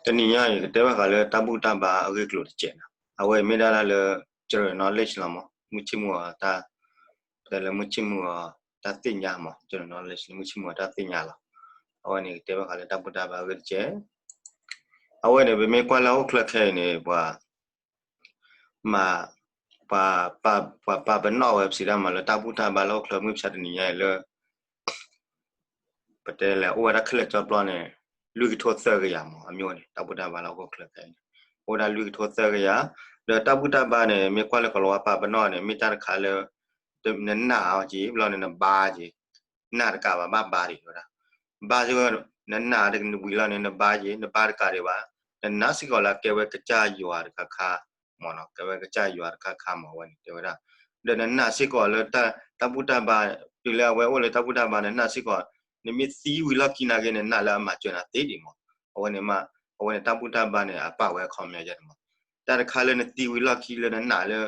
တနံၤညါအံၤ ကတဲဘၣ်ဃးလၢတၢ်ဘူၣ်တၢ်ဘါအဂ့ၢ်အကျိၤတစဲးန့ၣ်, အဝဲအံၤမ့ၢ်ဒၣ်တၢ်လၢ general knowledge လီၤမး, မုၢ်ဆ့ၣ်မုၢ်ဂီၤတၢ်, တဲလၢမုၢ်ဆ့ၣ်မုၢ်ဂီၤတၢ်သ့ၣ်ညါမး, general knowledge လၢမုၢ်ဆ့ၣ်မုၢ်ဂီၤတၢ်သ့ၣ်ညါလီၤ. အဝဲန့ၣ်ကတဲဘၣ်ဃးလၢတၢ်ဘူၣ်တၢ်ဘါအဂ့ၢ်တစဲး. အဝဲန့ၣ် ပမ့ၢ်ကွၢ်လၢဟီၣ်ခိၣ်ချၢခဲအံၤန့ၣ် ပှၤ မၤ ပှၤ ပှၤပာ်ပနီၣ်ဝဲပစံးတၢ်မၤလၢတၢ်ဘူၣ်တၢ်ဘါလၢဟီၣ်ခိၣ်ချၢမုၢ်မဆါတနံၤညါအံၤလၢ ပတဲလဲၣ် အိၣ်ဝဲဒၣ်ခဲလၢာ်ကၠီပျီန့ၣ် လွံၢ်ကထိသၢကယၤမး အမ့ၢ်ဝဲန့ၣ် တၢ်ဘူၣ်တၢ်ဘါလၢဟီၣ်ခိၣ်ချၢခဲအံၤန့ၣ် အိၣ်ဝဲဒၣ်လွံၢ်ကထိသၢကယၤ. ဒီးတၢ်ဘူၣ်တၢ်ဘါန့ၣ် မ့ၢ်ကွၢ်လၢကိၤလၤဝါပာ်ပနီၣ်န့ၣ် မ့ၢ်တၢ်တခါလၢ နနာ်အီၤက့ၤ ဘျီန့ၣ်နဘါက့ၤ နာ်တကးဘၣ် ဘၣ်ဘါဒံးဝဲဒၣ်. ဘါစ့ၢ်ကီး နနာ်တကဝံၤလီၤန့ၣ် နဘါက့ၤ နဘါတကးဒံးဘၣ်, နနာ်စ့ၢ်ကီးလၢအကဲဝဲကစၢ်ယွၤတခါခါမးနီၤ, ကဲဝဲကစၢ်ယွၤတခါခါမး အဝဲန့ၣ်တဲဝဲဒၣ်. ဒီးနနာ်စ့ၢ်ကီးလၢ တၢ်ဘူၣ်တၢ်ဘါ တုၤလၢအဝဲအိၣ်လၢတၢ်ဘူၣ်တၢ်ဘါ နနာ်စ့ၢ်ကီး နမ့ၢ်သံဝံၤလီၢ်ခံနာ်က့ နနာ်လၢအမၤစၢၤနၤသ့ဒံးမး. အဝဲန့ၣ်မး အဝဲန့ၣ်တၢ်ဘူၣ်တၢ်ဘါန့ၣ် အပာ်ဝဲအခီပညီယဲန့ၣ်မး. တၢ်တခါလၢနသံဝံၤလီၢ်ခံလၢနနာ်လၢ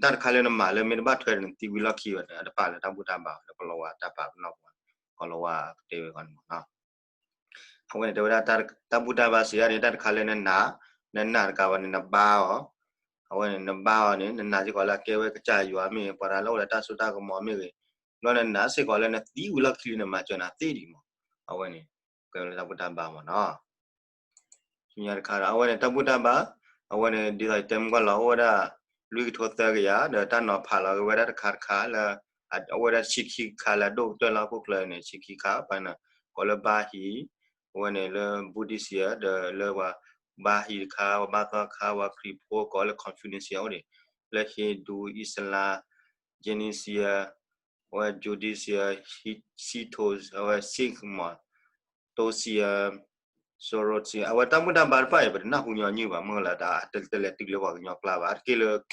တၢ်တခါလၢနမၤလၢမ့ၢ်တဘၣ်ထွဲဒီးနသံဝံၤလီၢ်ခံဘၣ်န့ၣ် အတပာ်လၢတၢ်ဘူၣ်တၢ်ဘါ လၢကိၤလၤဝါတၢ်ပာ်ပနီၣ်ပူၤ ကိၤလၤဝါကတဲဝဲအဂီၢ်န့ၣ်မးနီၤ. အဝဲန့ၣ်တဲဝဲဒၣ် တၢ်ဘူၣ်တၢ်ဘါစံးဒ်န့ၣ် တၢ်တခါလၢနနာ်, နနာ်တကးဘၣ်န့ၣ် နဘါအီၤ, အဝဲန့ၣ် နဘါအီၤန့ၣ် နနာ်စ့ၢ်ကီးလၢအကဲဝဲကစၢ်ယွၤမ့ၢ်ဂ့ၤ ပှၤတဂၤလၢအိၣ်ဒီးတၢ်စိတၢ်ကမီၤမ့ၢ်ဂ့ၤ, ဘျီနနာ်စ့ၢ်ကီးလၢနသံဝံၤလီၢ်ခံလံ နမၤစၢၤနၤသ့ဒံးမး. အဝဲန့ၣ် ကဲဝဲလၢတၢ်ဘူၣ်တၢ်ဘါမးနီၤ. ဆူညါတခါဒီး အဝဲန့ၣ် တၢ်ဘူၣ်တၢ်ဘါ, အဝဲန့ၣ် ဒ်သိးယတဲမုၢ်ကီၢ်လီၤ အိၣ်ဝဲဒၣ် လွံၢ်ကထိသၢကယၤ ဒီးတၢ်နီၤဖးလီၤက့ၤဝဲဒၣ်တခါတခါလၢ အဝဲဒၣ်ဆံခံခါလၢအဒိၣ်ကတၢၢ်လၢဟီၣ်ခိၣ်ချၢန့ၣ် ဆံခံခါ ပှၤန့ၣ် ကိးလၢဘါဟံၣ်, အဝဲန့ၣ်လၢ Buddhist ဒီးလၢပှၤ ဘါဟံၣ်တခါ ပှၤဘါသီခါ ပှၤခရံာ်ဖိကိးလၢ Confucius အိၣ်ဒံး, လၢ Hindu, Islam, Jainism, အဝဲ Judaism, Shinto, အဝဲ Sikh မး Taoism, Zoroastrian အဝဲတၢ်ဘူၣ်တၢ်ဘါတဖၣ်အံၤ ပတနၢ်ဟူညီနုၢ်ဘၣ် မ့ၢ်လၢတၢ်တလဲၤတုၤလၢပှၤကညီကျါဘၣ် တက့ၢ်လၢ ဒ်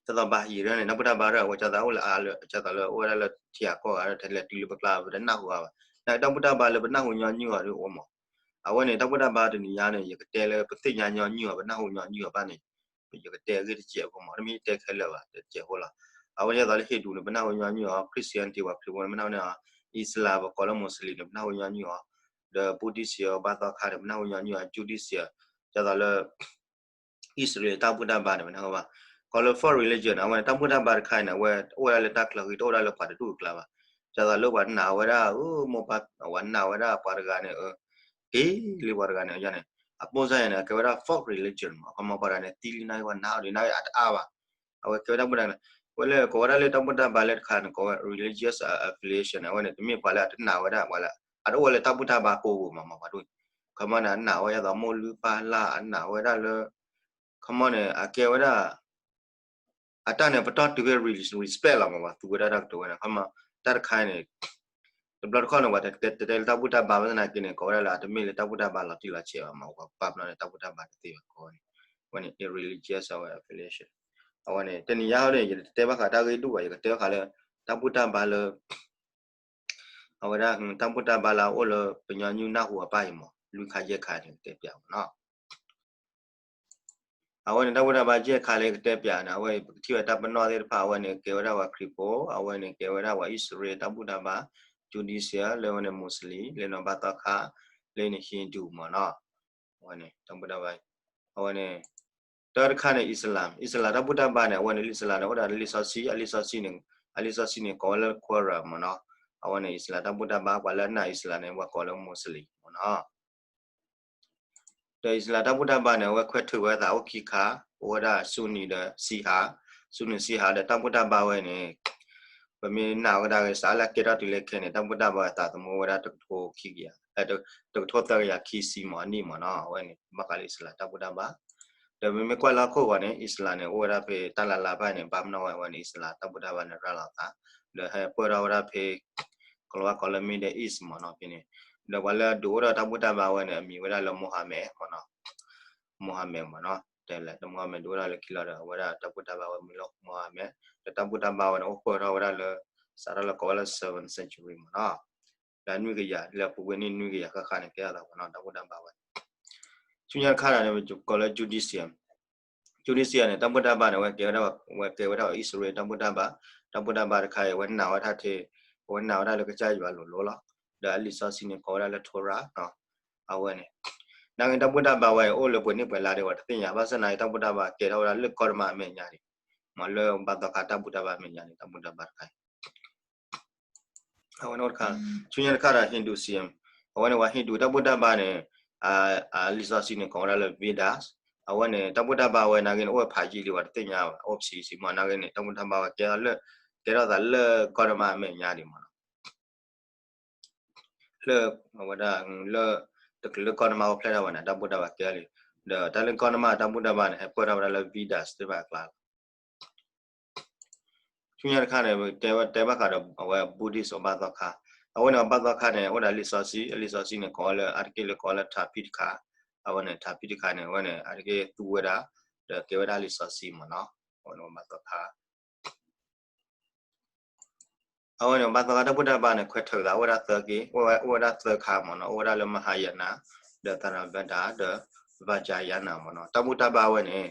သိးဘါဟံၣ်ဒ်န့ၣ် တၢ်ဘူၣ်တၢ်ဘါဒ်အဝဲ ဒ်သိးအိၣ်လၢအါလၢ ဒ်သိးလၢအိၣ်ဝဲဒၣ်လၢထံဂၤကီၢ်ဂၤဒီး တလဲၤတုၤလၢပကျါ ပတနၢ်ဟူအါဘၣ်. နတၢ်ဘူၣ်တၢ်ဘါလၢပနၢ်ဟူညီနုၢ်အီၤဒ်အိၣ်မး. အဝဲန့ၣ် တၢ်ဘူၣ်တၢ်ဘါတနံၤညါန့ၣ် ယကတဲလၢပသ့ၣ်ညါညီနုၢ်အီၤ ပနၢ်ဟူညီနုၢ်အီၤဘၣ်န့ၣ် ယကတဲအဂ့ၢ်တစဲးဖိမး တမ့ၢ်ယတဲခဲလၢာ်ဘၣ် တစဲးဖိလီၤ. အဝဲဒ်သိးလၢ Hindu န့ၣ် ပနၢ်ဟူညီနုၢ်အီၤ, Christianity ပှၤခရံာ်ဖိန့ၣ် ပနၢ်ဟူညီနုၢ်အီၤ, Islam ပကိးလၢ Muslim န့ၣ် ပနၢ်ဟူညီနုၢ်အီၤ, ဒီး Buddhist ဘါသီခါန့ၣ် ပနၢ်ဟူညီနုၢ်အီၤ, Judaism ဒ်သိးလၢ Israel တၢ်ဘူၣ်တၢ်ဘါန့ၣ် ပနၢ်ဟူဘၣ်. ကိးလၢ fourth religion န့ၣ် အဝဲန့ၣ် တၢ်ဘူၣ်တၢ်ဘါတခါအံၤန့ၣ် အဝဲအိၣ်ဝဲဒၣ်လၢတၢ်ချၢဃံ တအိၣ်ဝဲဒၣ်လၢပှၤတဒူၣ်အကျါဘၣ်. ဒ်သိးလၢပှၤနာ်ဝဲဒၣ် အၢ မိၢ်ပၢ် ပှၤနာ်ဝဲဒၣ်ပှၤတဂၤန့ၣ် အၢ က့ၤလံပှၤတဂၤန့ၣ် ယန့ၣ် အပိၢ်စၢ်ယၤန့ၣ် အကဲဝဲဒၣ် fourth religion မး အခီပညီပှၤတဂၤန့ၣ် သံလံနာ်က့ ပှၤနာ်အီၤဒ်နာ်က့အတအါဘၣ်. အဝဲကဲဝဲတၢ်ဘူၣ်တၢ်ဘါ ဝဲလၢကိးဝဲဒၣ်လၢတၢ်ဘူၣ်တၢ်ဘါလၢတခါန့ၣ် ကိးဝဲ religious affiliation အဝဲန့ၣ် တမ့ၢ်ပှၤလၢအတနာ်ဝဲဒၣ် ပှၤလၢ အတအိၣ်ဝဲလၢတၢ်ဘူၣ်တၢ်ဘါကိးပူၤမး မးပှၤဒ် ခီမီန့ၣ် အနာ်ဝဲဒၣ်မိၢ်လုၢ်ပၢ်လၢ် အနာ်ဝဲဒၣ်လၢ ခီမီန့ၣ် အကဲဝဲဒၣ် အတၢ်န့ၣ် ပတီၢ်တုၤဖဲ respect လီၤမး ပှၤသူဝဲဒၣ်တၢ်ကတိၤဝဲန့ၣ် ခီမီ တၢ်တခါန့ၣ် တဘျီတခီၣ်န့ၣ် ပှၤတတဲလၢတၢ်ဘူၣ်တၢ်ဘါဘၣ်သနာ်က့န့ၣ် ကိးဝဲဒၣ်လၢအတမ့ၢ်လၢတၢ်ဘူၣ်တၢ်ဘါလီၤတံၢ်လီၤဆဲးဘၣ်မး ပှၤပာ်ပနီၣ်န့ၣ် တၢ်ဘူၣ်တၢ်ဘါတသ့ဘၣ် ကိးဝဲန့ၣ် ဝဲန့ၣ် religious အဝဲ affiliation အဝဲန့ၣ် တနံၤညါဟီန့ၣ် ယတတဲဘၣ်ဃးတၢ်ဂ့ၢ်ဒိၣ်ဘၣ် ယကတဲဘၣ်ဃးလၢ တၢ်ဘူၣ်တၢ်ဘါလၢ အဝဲဒၣ် တၢ်ဘူၣ်တၢ်ဘါလၢအအိၣ်လၢပညီနုၢ်နၢ်ဟူအပၢ်အံၤမး လွံၢ်ခါယဲၢ်ခါန့ၣ် ကတဲပၠးမးနီၤ. အဝဲန့ၣ် တၢ်ဘူၣ်တၢ်ဘါယဲၢ်ခါလၢကတဲပၠးန့ၣ် အဝဲပကထံၣ်ဝဲတၢ်ပနီၣ်သ့ၣ်တဖၣ် အဝဲန့ၣ်ကဲဝဲဒၣ်ပှၤခရံာ်ဖိ အဝဲန့ၣ်ကဲဝဲဒၣ်ပှၤအံၣ်စရ့လး တၢ်ဘူၣ်တၢ်ဘါ Judaism လၢအဝဲန့ၣ် Muslim လၢနီၢ်ဘါသီခါ လၢန့ၣ် Hindu မးနီၤ. အဝဲန့ၣ် တၢ်ဘူၣ်တၢ်ဘါ အဝဲန့ၣ် တၢ်တခါန့ၣ် Islam Islam တၢ်ဘူၣ်တၢ်ဘါန့ၣ် အဝဲန့ၣ် Islam န့ၣ် အိၣ်ဒီးလံာ်စီဆှံ အလံာ်စီဆှံန့ၣ် အလံာ်စီဆှံန့ၣ် ကိးဝဲလၢ Quran မးနီၤ. အဝဲန့ၣ် Islam တၢ်ဘူၣ်တၢ်ဘါ ပှၤလၢအနာ် Islam န့ၣ် ပှၤကိးလၢ Muslim မးနီၤ. ဒီး Islam တၢ်ဘူၣ်တၢ်ဘါန့ၣ် အဝဲခွဲးထုးဝဲအသးအိၣ်ခံခါ အိၣ်ဝဲဒၣ် Sunni ဒီး Shia, Sunni Shia ဒီးတၢ်ဘူၣ်တၢ်ဘါဝဲန့ၣ် ပမ့ၢ်နာ်ဝဲဒၣ်ဂ့ၤ စးလၢအကဲထီၣ်တုၤလၢခဲန့ၣ် တၢ်ဘူၣ်တၢ်ဘါဝဲသးသမူဝဲဒၣ်တကထိခံကယၤ တကထိသၢကယၤခံဆံမးအနံၣ်မးနီၤ အဝဲန့ၣ် ဘၣ်ဃးလၢ Islam တၢ်ဘူၣ်တၢ်ဘါ ဒီးမ့မ့ၢ်ကွၢ်လၢဟီၣ်ခိၣ်ဂီၤန့ၣ် Islam န့ၣ် အိၣ်ဝဲဒၣ်ဖဲတၢ်လၤလၤဘၣ်န့ၣ် ဘၣ်မနီၣ်ဝဲအဝဲန့ၣ် Islam တၢ်ဘူၣ်တၢ်ဘါန့ၣ် ရၤလီၤသး ဒီးဟဲပၢၢ်ထီၣ်ဝဲဒၣ်ဖဲ ကလၤဝါကိးလၢ Middle East မးနီၤ ဖဲန့ၣ် ဒီးပှၤလၢအဒုးအိၣ်ထီၣ်တၢ်ဘူၣ်တၢ်ဘါဝဲန့ၣ် အမံၤဝဲဒၣ်လၢ Mohammed မးနီၤ Mohammed မးနီၤ တဲလဲၣ် Mohammed ဒုးအိၣ်ထီၣ်လၢခံလီၤဒီး အဝဲဒၣ်တၢ်ဘူၣ်တၢ်ဘါဝဲမံၤလၢ Mohammed ဒီးတၢ်ဘူၣ်တၢ်ဘါဝဲန့ၣ် အိၣ်ပၢၢ်ထီၣ်ဝဲဒၣ်လၢ စးထီၣ်လၢကိးဝဲလၢ seventh century မးနီၤ လၢနွံကယၤ လၢပူၤကွံာ်နံၣ်နွံကယၤဃၣ်ဃၣ်န့ၣ် ကဲထီၣ်သးမးနီၤ တၢ်ဘူၣ်တၢ်ဘါဝဲ ဆူညါတခါဒီးန့ၣ် ပကိးလၢ Judaism Judaism န့ၣ် တၢ်ဘူၣ်တၢ်ဘါန့ၣ် အဝဲကဲဝဲဒၣ် အဝဲကဲဝဲဒၣ်အံၣ်စရ့လးတၢ်ဘူၣ်တၢ်ဘါ တၢ်ဘူၣ်တၢ်ဘါတခါအံၤ အဝဲနာ်ဝဲဒၣ်ထဲ အဝဲနာ်ဝဲဒၣ်လၢကစၢ်ယွၤလိၤလိၤလီၤ ဒီးအလံာ်စီဆှံန့ၣ် ကိးဝဲဒၣ်လၢ Torah နီၤ အဝဲန့ၣ် နာ်က့တၢ်ဘူၣ်တၢ်ဘါဝဲအံၤ အိၣ်လၢပှဲၤနံၣ်ပှဲၤလါဒီး ပှၤတသ့ၣ်ညါ, ဘၣ်ဆၣ်နာ်က့တၢ်ဘူၣ်တၢ်ဘါကဲထီၣ်ဝဲဒၣ်လၢကီၢ်တမါအမဲာ်ညါန့ၣ်, မ့ၢ်လၢဘါသီခါတၢ်ဘူၣ်တၢ်ဘါအမဲာ်ညါန့ၣ် တၢ်ဘူၣ်တၢ်ဘါတခါအံၤ အဝဲန့ၣ်အိၣ်တခါ, ဆူညါတခါဒီး Hinduism, အဝဲန့ၣ်ပှၤ Hindu တၢ်ဘူၣ်တၢ်ဘါန့ၣ်, လံာ်စီဆှံန့ၣ် ကိးဝဲဒၣ်လၢ Vedas, အဝဲန့ၣ် တၢ်ဘူၣ်တၢ်ဘါဝဲနာ်က့န့ၣ် အိၣ်ဝဲဖးယံာ်လံ ပှၤတသ့ၣ်ညါဘၣ် အိၣ်ဆံးဆံးမ့ၢ်နာ်က့န့ၣ် တၢ်ဘူၣ်တၢ်ဘါဝဲကဲထီၣ်လၢ, ကဲထီၣ်သးလၢကီၢ်တမါအမဲာ်ညါဒံးမ့ၢ်နီၤ လၢ, အဝဲဒၣ်, လၢ, တချုးလၢကီၢ်တမါအိၣ်ဖျဲၣ်ထီၣ်ဝဲန့ၣ် တၢ်ဘူၣ်တၢ်ဘါကဲလံ, ဒီးတၢ်လၢကီၢ်တမါတၢ်ဘူၣ်တၢ်ဘါန့ၣ် ဟဲပၢၢ်ထီၣ်ဝဲဒၣ်လၢ Vedas သ့ၣ်တဖၣ်အကျါလီၤ. ဆူညါတခါန့ၣ် တဲဝဲ, တဲဘၣ်ဃးဒီးအဝဲ Buddhist အဘါသီခါ, အဝဲန့ၣ်အဘါသီခါန့ၣ် အိၣ်ဒီးလံာ်စီဆှံ, အလံာ်စီဆှံန့ၣ် ကိးလၢ အါတက့ၢ်လၢကိးလၢ Tipitaka, အဝဲန့ၣ် Tipitaka န့ၣ် အဝဲန့ၣ် အါတက့ၢ်သူဝဲဒၣ်, ဒီးကဲဝဲဒၣ်လံာ်စီဆှံမ့ၢ်နီၤ, အဝဲန့ၣ်အဘါသီခါ အဝဲန့ၣ် ဘါသီခါတၢ်ဘူၣ်တၢ်ဘါန့ၣ် ခွဲးထုးသး အိၣ်ဝဲဒၣ်သၢက့, အိၣ်ဝဲဒၣ်သၢခါမ့ၢ်နီၤ, အိၣ်ဝဲဒၣ်လၢ Mahayana, ဒီး Theravada, ဒီး Vajrayana မ့ၢ်နီၤ, တၢ်ဘူၣ်တၢ်ဘါဝဲန့ၣ်,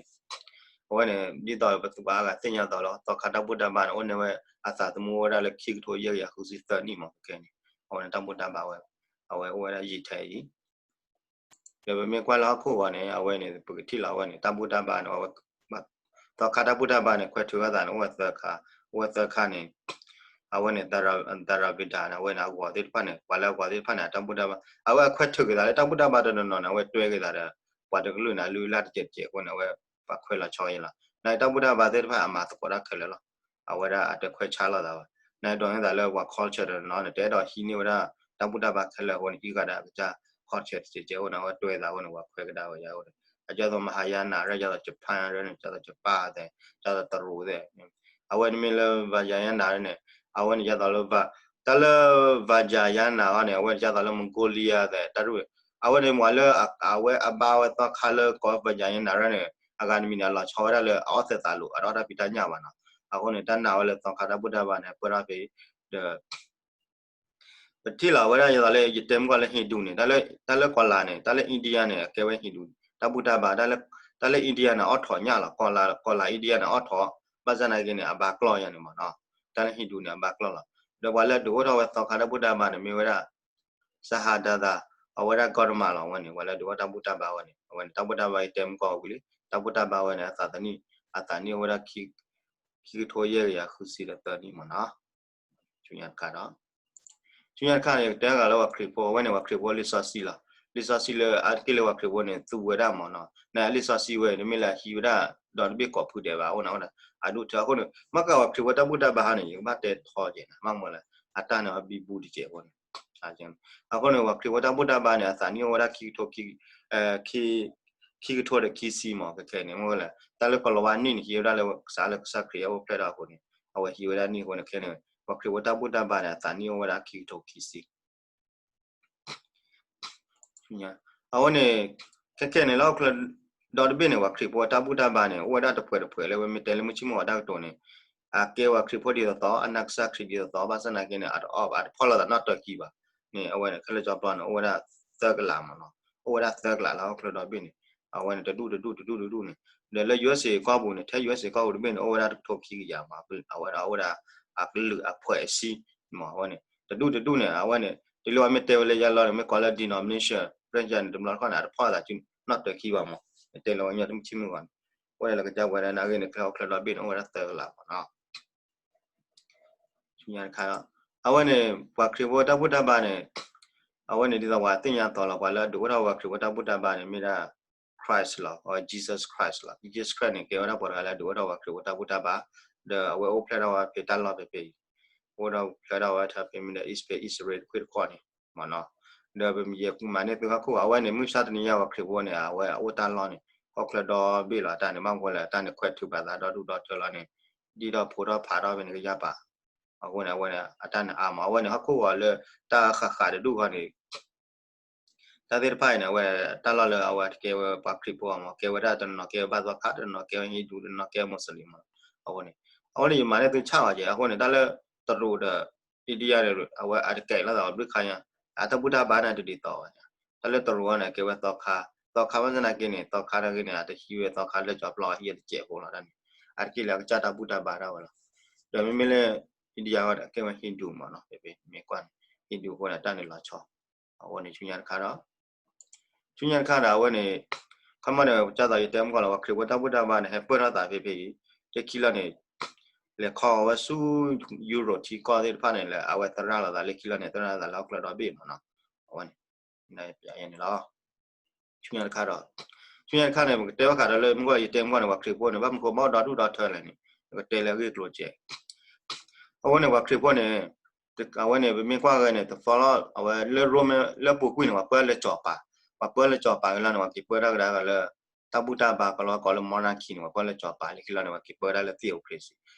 အဝဲန့ၣ် ဒ်သိးပသူပှၤအါဂၤသ့ၣ်ညါသိးလီၤ, သီခါတၢ်ဘူၣ်တၢ်ဘါန့ၣ် အိၣ်န့ၢ်ဝဲအသးသမူအိၣ်ဝဲဒၣ်လၢခံကထိယဲၢ်ကယၤဃုဆံသၢနံၣ်မ့ၢ်ခဲန့ၣ်, အဝဲန့ၣ်တၢ်ဘူၣ်တၢ်ဘါဝဲ, အဝဲအိၣ်ဝဲဒၣ်ယံာ်ထဲအံၤ ဒီးပမ့ၢ်ကွၢ်လၢဟီၣ်ခိၣ်ဂီၤန့ၣ် အဝဲန့ၣ် ပကထံၣ်လီၤအဝဲန့ၣ် တၢ်ဘူၣ်တၢ်ဘါန့ၣ် သီခါတၢ်ဘူၣ်တၢ်ဘါန့ၣ် ခွဲးထုးအသးန့ၣ် အိၣ်ဝဲသၢခါ, အိၣ်ဝဲသၢခါန့ၣ်, အဝဲန့ၣ် Theravada န့ၣ် အဝဲန့ၣ်အဂီၤသ့ၣ်တဖၣ်န့ၣ် ပှၤလၢအဂီၤသ့ၣ်တဖၣ်န့ၣ် အတၢ်ဘူၣ်တၢ်ဘါ, အဝဲအခွဲးထုးက့ၤသးလၢတၢ်ဘူၣ်တၢ်ဘါတနီၤနီၤန့ၣ် အဝဲတွဲက့ၤသးဒီး ပှၤတကလုာ်န့ၣ် အလုၢ်အလၢ်တစဲးတစဲးအဃိန့ၣ် အဝဲပှၤခွဲးလီၤဆီယဲလီၤ, နာ်က့တၢ်ဘူၣ်တၢ်ဘါသ့ၣ်တဖၣ်အမၤသကိးတၢ်ခဲလၢာ်လီၤ, အဝဲဒၣ်အတခွဲးဆါလိာ်သးဘၣ်, နာ်က့ဒိးန့ၢ်သးလၢပှၤ culture တနီၤန့ၣ် တအဲၣ်ဒိးဟံးန့ၢ်ဝဲဒၣ် တၢ်ဘူၣ်တၢ်ဘါခဲလၢာ်အဃိန့ၣ် ဟံးဃာ်ဒီးအကစၢ် culture တစဲးတစဲးအဃိန့ၣ် အဝဲတွဲသးအဃိန့ၣ် ပှၤခွဲးကဒါဝဲယါအဃိန့ၣ် အကၢ်သိး Mahayana ရၢ် ကၢ်သိး Japan ရၢ်န့ၣ် ကၢ်သိး Japan သဲး, ကၢ်သိးတရူးသဲး, အဝဲန့ၣ်မ့ၢ်လၢ Vajrayana န့ၣ် အဝဲန့ၣ်ကၢ်သိးလၢ, တၢ်လၢ Vajrayana အီၤန့ၣ် အဝဲန့ၣ်ကၢ်သိးလၢ Mongolia သဲး တၢ်ရူၢ်, အဝဲန့ၣ်မ့ၢ်လၢ အဝဲအဘါဝဲသီခါလၢကိး Vajrayana ရၢ်န့ၣ် အဂၤတမံၤန့ၣ် အလီၤဆီဝဲဒၣ်လၢအအီၣ်သဲးသးလိာ် အတအီၣ်တၢ်ဖံးတၢ်ညၣ်ဘၣ်နီၤ, အဃိန့ၣ် တၢ်နာ်ဝဲလၢသီခါတၢ်ဘူၣ်တၢ်ဘါန့ၣ် ပၢၢ်ထီၣ်ဖဲ ဒီး ပထံၣ်လီၤဝဲဒၣ်ယသိးလၢ ယတဲမုၢ်ကီၢ်လၢ Hindu န့ၣ် တၢ်လၢကီၤလၤန့ၣ် တၢ်လၢ India န့ၣ် အကဲဝဲ Hindu တၢ်ဘူၣ်တၢ်ဘါ, တၢ်လၢ India န့ၣ် အီၣ်ထိးညၣ်လီၤ, ကီၤလၤ India န့ၣ် အီၣ်ထိး, ဘၣ်ဆၣ်နာ်က့န့ၣ် အဘါကျီၢ်ယါန့ၣ်မ့ၢ်နီၤ, တၢ်လၢ Hindu န့ၣ် အဘါကျီၢ်လီၤ, ဒီးပှၤလၢဒုးအိၣ်ထီၣ်ဝဲသီခါတၢ်ဘူၣ်တၢ်ဘါန့ၣ် မ့ၢ်ဝဲဒၣ် Siddhartha အဝဲဒၣ် Gautama လီၤ, အဝဲန့ၣ် ပှၤလၢဒုးအိၣ်တၢ်ဘူၣ်တၢ်ဘါဝဲန့ၣ် အဝဲန့ၣ် တၢ်ဘူၣ်တၢ်ဘါယတဲမုၢ်ကီၢ်ဝံၤလံ, တၢ်ဘူၣ်တၢ်ဘါဝဲန့ၣ် အသးသနံၣ်, အသးနံၣ်အိၣ်ဝဲဒၣ် ခံကထိယဲၢ်ကယၤဃုဆံဒီးသၢနံၣ်မ့ၢ်နီၤ ဆူညါတခါဒီး, ဆူညါတခါန့ၣ် ကတဲဂၤလၢပှၤခရံာ်ဖိ အဝဲန့ၣ် ပှၤခရံာ်ဖိလံာ်စီဆှံလီၤ, လံာ်စီဆှံလၢအါတက့ၢ်လၢပှၤခရံာ်ဖိန့ၣ် သူဝဲဒၣ်မ့ၢ်နီၤ, နလံာ်စီဆှံဝဲ တမ့ၢ်လၢအဟံးဝဲဒၣ် ဒီတဘ့ၣ်ကိးဖုဒဲးဘၣ်, အိၣ်နၤဝဲဒၣ် အဒိၣ်ထၢအဃိန့ၣ် မ့ၢ်ကပှၤခရံာ်ဖိတၢ်ဘူၣ်တၢ်ဘါဟီန့ၣ် ယကဘၣ်တဲထီကဲးနၤ မ့ၢ်မ့ၢ်လၢ အတၢ်န့ၣ်အဘံဘူတကဲးအဃိန့ၣ် အဃိန့ၣ် ပှၤခရံာ်ဖိတၢ်ဘူၣ်တၢ်ဘါန့ၣ် အသးနံၣ်အိၣ်ဝဲဒၣ်ခံကထိ ခံကထိဒီးခံဆံမ့ၢ် ခဲခဲန့ၣ် မ့ၢ်ဝဲလၢ တၢ်လၢကီၤလၤဝါနံၣ်န့ၣ် ဟံးဝဲဒၣ်လၢကစၢ်လၢကစၢ်ခရံာ်အအိၣ်ဖျဲၣ်ထီၣ်အဃိန့ၣ် အဝဲဟံးဝဲဒၣ်နံၣ်အဃိန့ၣ် ခဲန့ၣ် ပှၤခရံာ်ဖိတၢ်ဘူၣ်တၢ်ဘါန့ၣ် အသးနံၣ်အိၣ်ဝဲဒၣ်ခံကထိခံဆံ အဝဲန့ၣ် ခဲခဲန့ၣ် လၢဟီၣ်ခိၣ်ဒီတဘ့ၣ်န့ၣ် ပှၤခရံာ်ဖိတၢ်ဘူၣ်တၢ်ဘါန့ၣ် အိၣ်ဝဲဒၣ်တဖှဲးတဖှဲးလၢ ဝဲမ့ၢ်တဲလၢမုၢ်ဆ့ၣ်မုၢ်ဂီၤတၢ်ကတိၤန့ၣ် အကဲပှၤခရံာ်ဖိဒ်သိးသိး အနာ်ကစၢ်ခရံာ်ဒ်သိးသိး ဘၣ်ဆၣ်နာ်က့န့ၣ် အတအီၣ်ဘၣ် အတဖီၣ်လိာ်သးနီၣ်တၢၤခံဘၣ်န့ၣ် အဝဲန့ၣ် ခဲလၢာ်ကၠီပျီန့ၣ် အိၣ်ဝဲဒၣ်သၢကလးမ့ၢ်နီၤ အိၣ်ဝဲဒၣ်သၢကလးလၢဟီၣ်ခိၣ်ဒီဘ့ၣ်န့ၣ် အဝဲန့ၣ် တဒူၣ်တဒူၣ်တဒူၣ်တဒူၣ်န့ၣ် ဒီးလၢ USA ကီၢ်ပူၤန့ၣ် ထဲ USA ကီၢ်ပူၤတဘ့ၣ်န့ၣ် အိၣ်ဝဲဒၣ်တကထိခံကယၤမ့ၢ် အဝဲဒၣ်အိၣ်ဝဲဒၣ် အကလုာ်အဖှဲးအဆံ မ့ၢ်အဝဲန့ၣ် တဒူၣ်တဒူၣ်န့ၣ် အဝဲန့ၣ် တလၢအမ့ၢ်တဲဝဲလၢယါလီၤန့ၣ် မ့ၢ်ကိးလၢ denomination branch န့ၣ် တဘျီတခီၣ်န့ၣ် အတဖီၣ်သးနီၣ်တၢၤခံဘၣ်မ့ၢ် တဲလၢဝဲညီတမုၢ်ဆ့ၣ်မုၢ်ဂီၤန့ၣ် အိၣ်ဝဲဒၣ်လၢကစၢ်ပှၤဒၣ်နာ်ဂ့ၢ်န့ၣ် ခဲဟီၣ်ခိၣ်ဒီဘ့ၣ်န့ၣ် အိၣ်ဝဲဒၣ်သၢကလးမ့ၢ်နီၤ ဆူညါတခါဒီး အဝဲန့ၣ် ပှၤခရံာ်ဖိတၢ်ဘူၣ်တၢ်ဘါန့ၣ် အဝဲန့ၣ်ဒ်သိးပှၤသ့ၣ်ညါသိးလီၤ ပှၤလၢအဒုးအိၣ်ထီၣ်ပှၤခရံာ်ဖိတၢ်ဘူၣ်တၢ်ဘါန့ၣ် မ့ၢ်ဒၣ် Christ လီၤ Jesus Christ လီၤ Jesus Christ န့ၣ် ကဲဝဲဒၣ်ပှၤတဂၤလၢအဒုးအိၣ်ထီၣ်ပှၤခရံာ်ဖိတၢ်ဘူၣ်တၢ်ဘါ ဒီးအဝဲအိၣ်ဖျဲၣ်ထီၣ်ဝဲဖဲတၢ်လီၢ်ဖဲဖဲအံၤ အိၣ်ဒီးဖျဲၣ်ထီၣ်ဝဲဖဲဖဲမ့ၢ်ဒၣ် East ဖဲ East ရ့ၣ်တခွ့ၣ်တခီန့ၣ် မ့ၢ်နီၤ ဒီးပမ့ၢ်ယဲၢ်ကူမၤန့ၢ်သုဟီၣ်ခိၣ် အဝဲန့ၣ် မုၢ်ဆါတနံၤညါပှၤခရံာ်ဖိန့ၣ် အဝဲအအိၣ်တၢ်လီၢ်န့ၣ် ဟီၣ်ခိၣ်ဒီဘ့ၣ်လီၤ အတၢ်န့ၣ် ဘၣ်မနုၤလဲၣ် အတၢ်န့ၣ်ခွဲးထုးဘၣ်သးဒီဒူၣ်ဒီထၢလီၤန့ၣ် ဒ်ဒီးဖိထီၣ်ဖးထီၣ်ဖဲန့ၣ်ကယၢ်ပာ် အဃိန့ၣ် အဝဲန့ၣ် အတၢ်န့ၣ်အါမး အဝဲန့ၣ် ဟီၣ်ခိၣ်ဂီၤလၢတၢ်ဃးဃးတဒူၣ်ဃီန့ၣ် တၢ်သ့ၣ်တဖၣ်အံၤန့ၣ် အဝဲ တၢ်လီၢ်လၢအဝဲတကဲဝဲပှၤခရံာ်ဖိအမး ကဲဝဲဒၣ်တနီၤကဲဝဲဘၣ်သီခါ တနီၤကဲဝဲဟံၣ်ဒူ တနီၤကဲဝဲမူးစလ့ၣ်မး အဃိန့ၣ် အဃိန့ၣ် ယမၤန့ၢ်သုဆၣ်အီၤကဲ အဃိန့ၣ် တၢ်လၢတရူးဒီး India န့ၣ် အဝဲအတကဲလိာ်သးဘျုးခါညါ အတၢ်ဘူၣ်တၢ်ဘါန့ၣ်တဒ်သိးဘၣ်ညါ တၢ်လၢတရူးအီၤန့ၣ် ကဲဝဲသီခါ သီခါဘၣ်ဆၣ်နာ်က့န့ၣ် သီခါနာ်က့န့ၣ် အတဟံးဝဲသီခါလၢကၠီပျီဟံၣ်အတကဲးဖိလီၤတၢ်န့ၣ် အတက့ၢ်လၢအကစၢ်တၢ်ဘူၣ်တၢ်ဘါဒၣ်ဝဲလီၤ ဒီးမ့မ့ၢ်လၢ India အီၤဒီးကဲဝဲဟံၣ်ဒူမးနီၤ ဖဲဖဲမ့ၢ်ကွၢ်န့ၣ် ဟံၣ်ဒူအဃိန့ၣ် တၢ်န့ၣ်လီၤဆီ အဃိန့ၣ်ဆူညါတခါဒီး ဆူညါတခါဒီးအဝဲန့ၣ် ခီမီန့ၣ် ကၢ်သိးယတဲမုၢ်ကီၢ်လီၤ ပှၤခရံာ်ဖိတၢ်ဘူၣ်တၢ်ဘါန့ၣ် ဟဲပၢၢ်ထီၣ်သးဖဲဖဲအံၤ လၢခံလီၤန့ၣ် လဲၤခီအဝဲဆူ Europe ထံကီၢ်သ့ၣ်တဖၣ်န့ၣ် လၢအဝဲသရၣ်လိာ်သးလၢခံလီၤန့ၣ် သရၣ်လိာ်သးလၢဟီၣ်ခိၣ်ချၢဒီဘ့ၣ်မးနီၤ အဝဲန့ၣ် န့ၣ်လီၤ ဆူညါတခါဒီး ဆူညါတခါန့ၣ် ပကတဲဘၣ်ဃးဒီးလၢမုၢ်ကီၢ်ယတဲမုၢ်ကီၢ်န့ၣ် ပှၤခရံာ်ဖိန့ၣ် ဘၣ်မနုၤဃိဘၣ်ဒီဒူၣ်ဒီထၢလဲၣ်န့ၣ် ပကတဲလၢအဂ့ၢ်အကျိၤစဲး အဝဲန့ၣ်ပှၤခရံာ်ဖိန့ၣ် အဝဲန့ၣ် ပမ့ၢ်ကွၢ်ဂ့ၤန့ၣ် တသီလီၤ အဝဲလၢရိမ့ၤလၢပူၤကွံာ်န့ၣ် ပှၤပၢလၢစီၤပၤ ပှၤပၢလၢစီၤပၤကလီၤန့ၣ် ပှၤက့ၤပၢတၢ်ကဒါက့ၤလၢ တၢ်ဘူၣ်တၢ်ဘါ ကလီၤကိးလၢ monarchy န့ၣ် ပှၤပၢလၢစီၤပၤလၢခံလီၤန့ၣ် ပှၤက့ၤပၢဒၣ်လၢ theocracy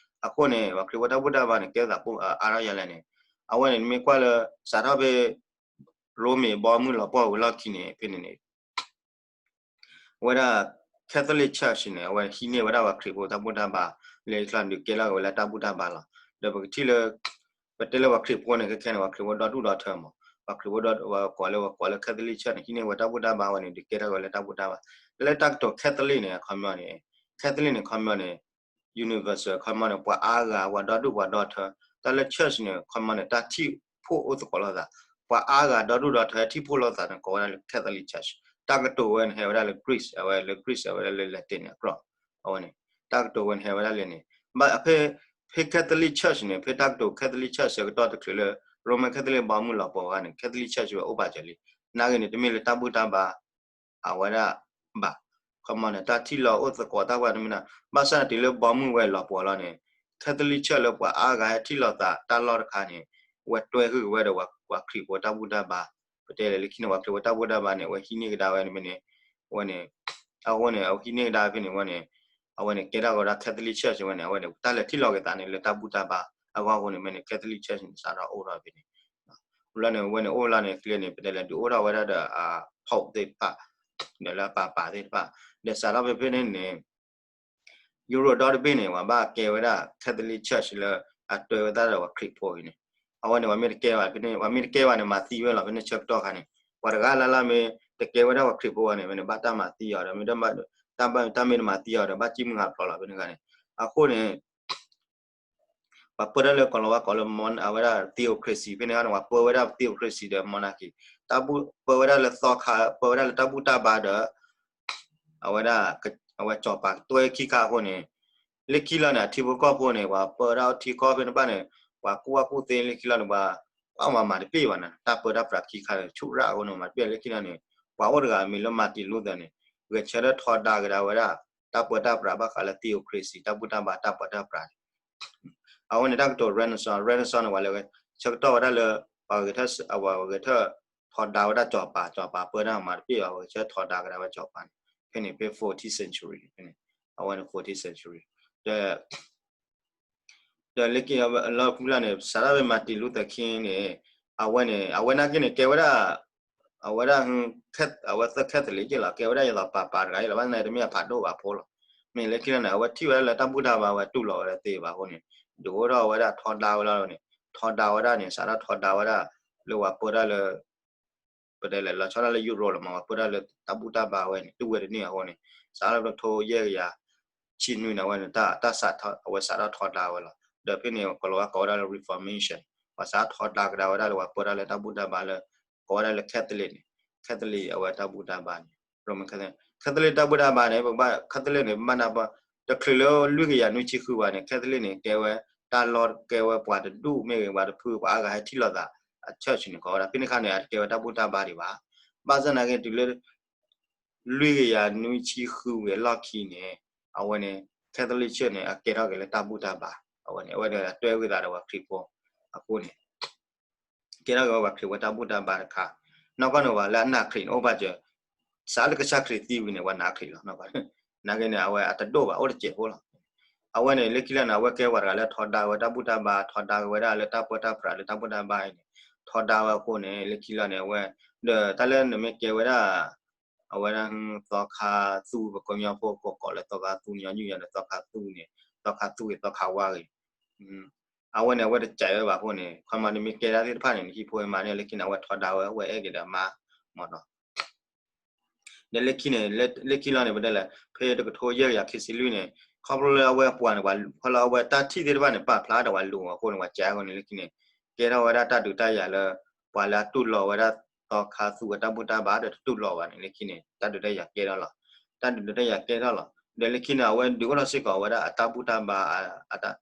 အဃိန့ၣ် ပှၤခရံာ်ဖိတၢ်ဘူၣ်တၢ်ဘါန့ၣ် ကဲသးပူအါထီၣ်ယဲလဲၣ်န့ၣ် အဝဲန့ၣ် နမ့ၢ်ကွၢ်လၢ စးထီၣ်ဖဲ ရိမ့ၤဘီမုၢ်လီၤပှီၢ်ဝံၤလီၢ်ခံန့ၣ် ဖဲန့ၣ်န့ၣ် အဝဲဒၣ် Catholic Church န့ၣ် အဝဲဟံးန့ၢ်ဝဲဒၣ်ပှၤခရံာ်ဖိတၢ်ဘူၣ်တၢ်ဘါ လၢခံလီၤန့ၣ် ဒုးကဲထီၣ်က့ၤဝဲလၢတၢ်ဘူၣ်တၢ်ဘါလီၤ. ဒီးပကထံၣ်လၢ ပတဲလၢပှၤခရံာ်ဖိန့ၣ် ခဲခဲန့ၣ် ပှၤခရံာ်ဖိဒီဒူၣ်ဒီထၢမး ပှၤခရံာ်ဖိဒီ ပှၤကိးလၢ ပှၤကိးလၢ Catholic Church န့ၣ် ဟံးန့ၢ်ဝဲတၢ်ဘူၣ်တၢ်ဘါဝဲန့ၣ် ဒုးကဲထီၣ်က့ၤဝဲလၢတၢ်ဘူၣ်တၢ်ဘါ လၢတၢ်ကတိၤ Catholic န့ၣ် အခီပညီန့ၣ် Catholic န့ၣ် အခီပညီန့ၣ် universal အခီပညီန့ၣ် ပှၤအါဂၤ ပှၤဒီဒူၣ်ပှၤဒီထၢ တၢ်လၢ church န့ၣ် အခီပညီန့ၣ် တၢ်ထံၣ်ဖှိၣ်အိၣ်သကိးလိာ်သး ပှၤအါဂၤဒီဒူၣ်ဒီထၢထံၣ်ဖှိၣ်လိာ်သးန့ၣ် ကိးဝဲဒၣ်လၢ Catholic Church တၢ်ကတိၤဝဲန့ၣ် ဟဲဝဲဒၣ်လၢ Greece အဝဲလၢ Greece အဝဲလၢ Latin န့ၣ် အကြၢး အဝဲန့ၣ် တၢ်ကတိၤဝဲန့ၣ် ဟဲဝဲဒၣ်လၢန့ၣ် ဘၣ်ဖဲ ဖဲ Catholic Church န့ၣ် ဖဲတၢ်ကတိၤ Catholic Church ဆၢကတီၢ်တချုးလၢ Roman Catholic ဘီမုၢ်လီၤပှီၢ်အခါန့ၣ် Catholic Church ဝဲအိၣ်ပာ်စၢၤလံ နာ်ဂ့ၤန့ၣ် တမ့ၢ်လၢတၢ်ဘူၣ်တၢ်ဘါ အဝဲဒၣ်ဘၣ် ခီမီန့ၣ် တၢ်ထံၣ်လီၤအိၣ်သကိးတၢ်ပှၤတမ့ၢ်ဒၣ် ဘၣ်ဆၣ်န့ၣ်တုၤလၢဘီမုၢ်ဝဲလီၤပှီၢ်လီၤန့ၣ် Catholic Church လၢပှၤအါဂၤဟဲထံၣ်လိာ်သးတၢ်လီၢ်တခါန့ၣ် ဝဲတွဲဃုာ်ဝဲဒီးပှၤခရံာ်ဖိတၢ်ဘူၣ်တၢ်ဘါ ပတဲလဲၣ်လၢခံန့ၣ် ပှၤခရံာ်ဖိတၢ်ဘူၣ်တၢ်ဘါန့ၣ် အဝဲဟံးန့ၢ်ကဒါဝဲန့ၣ်မ့ၢ်န့ၣ် အဝဲန့ၣ် အဃိန့ၣ် အဝဲဟံးန့ၢ်ကဒါဖဲန့ၣ်ဝဲန့ၣ် အဝဲန့ၣ်ကဲထီၣ်ကဒီး Catholic Church ဝဲန့ၣ် အဝဲန့ၣ် တၢ်လဲၤထံၣ်လိာ်က့ၤသးန့ၣ်လၢတၢ်ဘူၣ်တၢ်ဘါ အဂီၢ်အဃိန့ၣ်မ့ၢ်န့ၣ် Catholic Church န့ၣ် စးထီၣ်အိၣ်ထီၣ်ဖဲန့ၣ် လီၤန့ၣ် ဝဲန့ၣ်အိၣ်လီၤန့ၣ် ကျဲန့ၣ် ပတဲလဲၣ် ဒုးအိၣ်ထီၣ်ဝဲဒၣ်ဒီး Pope သ့ၣ်တဖၣ် ဒီးလၢအပၢ်ပၢ်သ့ၣ်တဖၣ် ဒီးစးထီၣ်ဖဲဖဲန့ၣ်န့ၣ် Europe ဒီတဘ့ၣ်န့ၣ် ပှၤဘၣ်ကဲဝဲဒၣ် Catholic Church လၢအတွဲဝဲဒၣ်ဒီးပှၤခရံာ်ဖိအံၤန့ၣ် အဝဲန့ၣ် ပှၤမ့ၢ်တကဲဘၣ်ဖဲန့ၣ် ပှၤမ့ၢ်တကဲဘၣ်န့ၣ် မၤသံဝဲလီၤ ဖဲန့ၣ်ဆၢကတီၢ်ခါန့ၣ် ပှၤတဂၤလၢ်လၢ်မ့ၢ်တကဲဝဲဒၣ်ပှၤခရံာ်ဖိဘၣ်န့ၣ် မ့ၢ်န့ၣ် ဘၣ်တၢ်မၤသံအီၤဒီး မ့ၢ်တၢ်မ့ၢ်တမၤသံအီၤဒီး ဘၣ်ကံၣ်မုၢ်ဟးဖျိးလီၤဖဲန့ၣ်ခါန့ၣ် အဃိန့ၣ် ပှၤပၢတၢ်လၢကီၢ်လီၤဝါကိးလၢ အဝဲဒၣ် theocracy ဖဲန့ၣ်ခါန့ၣ် ပှၤပၢဝဲဒၣ် theocracy ဒီး monarchy တၢ်ပၢဝဲဒၣ်လၢသီခါ ပၢဝဲဒၣ်လၢတၢ်ဘူၣ်တၢ်ဘါဒီး အဝဲဒၣ် အဝဲစီၤပၤတွဲခံခါအဃိန့ၣ် လၢခံလီၤန့ၣ် အထံဖိကီၢ်ဖိန့ၣ် ပှၤပၢတၢ်ထံကီၢ်ဖဲန့ၣ်ဘၣ်န့ၣ် ပှၤကူၣ်ဘၣ်ကူၣ်သ့လၢခံလီၤန့ၣ် ပှၤ ပှၤမၤတပ့ၢ်ဘၣ်န့ၣ် တၢ်ပၢတၢ်ပြးခံခါန့ၣ် ဆူၣ်ရၣ်အဃိန့ၣ် မၤတပ့ၢ်လၢခံလီၤန့ၣ် ပှၤအိၣ်တဂၤမံၤလၢ Martin Luther န့ၣ် ဂဲၤဆၢထၢၣ်ထီဒါကဒါဝဲဒၣ် တၢ်ပၢတၢ်ပြးဘၣ်ဃးလၢ theocracy တၢ်ဘူၣ်တၢ်ဘါတၢ်ပၢတၢ်ပြးန့ၣ် အဃိန့ၣ် တၢ်ကတိၤ Renaissance Renaissance န့ၣ် ပှၤလဲၤဆၢကတီၢ်ဝဲဒၣ်လၢ ပှၤဂဲၤထၢၣ် အဝဲဂဲၤထၢၣ်ထီဒါဝဲဒၣ်စီၤပၤ စီၤပၤပၢတၢ်မၤတပ့ၢ်ဘၣ် ပှၤဂဲၤဆၢထၢၣ်ထီဒါကဒါဝဲစီၤပၤန့ၣ် ဖဲန့ၣ် ဖဲ fourteenth century ဖဲန့ၣ် အဝဲန့ၣ် fourteenth century ဒီး ဒီးလၢခံလီၤန့ၣ် စးထီၣ်ဖဲ Martin Luther King န့ၣ် အဝဲန့ၣ် အဝဲနာ်က့န့ၣ် ကဲဝဲဒၣ် အဝဲဒၣ် အဝဲသၢ Catholic က့လီၤ ကဲဝဲဒၣ်ယသီးပၤပၤတဂၤအံၤလီၤ ဘၣ်ဆၣ်န့ၣ် တမ့ၢ်အဖးဒိၣ်ဘၣ်ဖိလီၤ မ့ၢ်လၢခံလီၤန့ၣ် အဝဲထံၣ်ဝဲဒၣ်လၢတၢ်ဘူၣ်တၢ်ဘါဝဲတူၢ်လိာ်ဝဲဒၣ်သ့ဘၣ်အဃိန့ၣ် ဒုးအိၣ်ထီၣ်ဝဲဒၣ်ထီဒါဝဲလီၤန့ၣ် ထီဒါဝဲဒၣ်န့ၣ် စးထီၣ်ထီဒါဝဲဒၣ် လၢပှၤပၢတၢ်လၢ ပတဲလဲၣ် လီၤဆီဒၣ်လၢ Europe လီၤမး ပှၤပၢတၢ်လၢတၢ်ဘူၣ်တၢ်ဘါဝဲန့ၣ် တူၢ်ဝဲတန့ၢ်အဃိန့ၣ် စးထီၣ်လၢထိယဲၢ်ကယၤ ဆံနွံန့ၣ် အဝဲန့ၣ် တၢ်စးထီၣ် အဝဲစးထီၣ်ထီဒါဝဲလီၤ ဒီးဖဲန့ၣ် ကီၢ်လီၤဝါကိးဝဲဒၣ်လၢ Reformation ပှၤစးထီၣ်ထီဒါကဒါဝဲဒၣ်လၢပှၤပၢတၢ်လၢတၢ်ဘူၣ်တၢ်ဘါလၢ ကိးဝဲဒၣ်လၢ Catholic န့ၣ် Catholic အဝဲတၢ်ဘူၣ်တၢ်ဘါန့ၣ် Roman Catholic Catholic တၢ်ဘူၣ်တၢ်ဘါန့ၣ် ပဘၣ် Catholic န့ၣ် ပဘၣ်နၢ်ပၢၢ် တချုးလၢလွံၢ်ကယၤနွံဆံဃုဝဲန့ၣ် Catholic န့ၣ် ကဲဝဲ တၢ်လီၢ်ကဲဝဲပှၤတဒူၣ်မ့ၢ်ဂ့ၤ ပှၤတဖု ပှၤအါဂၤဟဲထံၣ်လိာ်သး အ church န့ၣ် ကိးဝဲဒၣ် ဖဲန့ၣ်ခါန့ၣ် အတကဲဝဲတၢ်ဘူၣ်တၢ်ဘါဒံးဘၣ် ဘၣ်ဆၣ်နာ်က့တုၤလၢ လွံၢ်ကယၤနွံဆံဃုဝဲလီၢ်ခံန့ၣ် အဝဲန့ၣ် Catholic Church န့ၣ် အကဲထီၣ်က့ၤလၢတၢ်ဘူၣ်တၢ်ဘါ အဝဲန့ၣ် အဝဲဒၣ်တွဲဝဲသးဒီးပှၤခရံာ်ဖိ အဃိန့ၣ် ကဲထီၣ်က့ၤဝဲပှၤခရံာ်ဖိတၢ်ဘူၣ်တၢ်ဘါတခါ နီၢ်ကီၢ်န့ၣ် ပှၤလၢအနာ်ခရံာ်န့ၣ် အိၣ်ဘၣ်စၢၤ စးလၢကစၢ်ခရံာ်သံဝံၤန့ၣ် ပှၤနာ်ခရံာ်လီၤ နီၢ်ကီၢ် နာ်က့န့ၣ် အဝဲအတဒိၣ်ဘၣ် အိၣ်တစဲးဖိလီၤ အဝဲန့ၣ် လၢခံလီၤန့ၣ် အဝဲကဲပှၤတဂၤလၢထီဒါဝဲတၢ်ဘူၣ်တၢ်ဘါ ထီဒါဝဲဒၣ်လၢတၢ်ပၢတၢ်ပြးလၢတၢ်ဘူၣ်တၢ်ဘါအံၤန့ၣ် ထီဒါဝဲအဃိန့ၣ် လၢခံလီၤန့ၣ် အဝဲ ဒီးတၢ်လၢနမ့ၢ်ကဲဝဲဒၣ် အဝဲဒၣ် သီခါသူ ပကိးညီဖိကိးကိးလၢသီခါသူ ညီနုၢ်ယၤဒီးသီခါသူန့ၣ် သီခါသူဂ့ၤ သီခါဝါဂ့ၤ အဝဲန့ၣ် အဝဲတစဲးဝဲဘၣ်အဃိန့ၣ် ခီမီနမ့ၢ်ကဲဒၣ်သ့ၣ်တဖၣ်န့ၣ် နဟံၣ်ဖိမၤန့ၢ်လၢခံန့ၣ် အဝဲထီဒါဝဲ အဝဲအဲၣ်က့ၤဒီးမါ မ့ၢ်နီၤ ဒီးလၢခံန့ၣ် လၢခံလီၤန့ၣ် ပတဲလဲၣ် ဖဲတကထိယဲၢ်ကယၤခံဆံလွံၢ်န့ၣ် ခီဖျိလၢအဝဲပှၤန့ၣ် ပှၤဖီလၢအဝဲတၢ်ထံၣ်သ့ၣ်တဖၣ်န့ၣ် ပာ်ဖျါဒီးပှၤလူၤအဃိန့ၣ် ပှၤစဲးအဃိန့ၣ် လၢခံန့ၣ် ကဲထီၣ်ဝဲဒၣ်တၢ်ဒုးတၢ်ယၤလၢ ပှၤလၢအတူၢ်လိာ်ဝဲဒၣ် သီခါသူဝဲတၢ်ဘူၣ်တၢ်ဘါဒီးတတူၢ်လိာ်ဘၣ်န့ၣ် လၢခံန့ၣ် တၢ်ဒုးတၢ်ယၤကဲထီၣ်လီၤ. တၢ်ဒုးတၢ်ယၤကဲထီၣ်လီၤ. ဒီးလၢခံန့ၣ် အဝဲဒုးအိၣ်ထီၣ်စ့ၢ်ကီးဝဲဒၣ်အတၢ်ဘူၣ်တၢ်ဘါ အတၢ်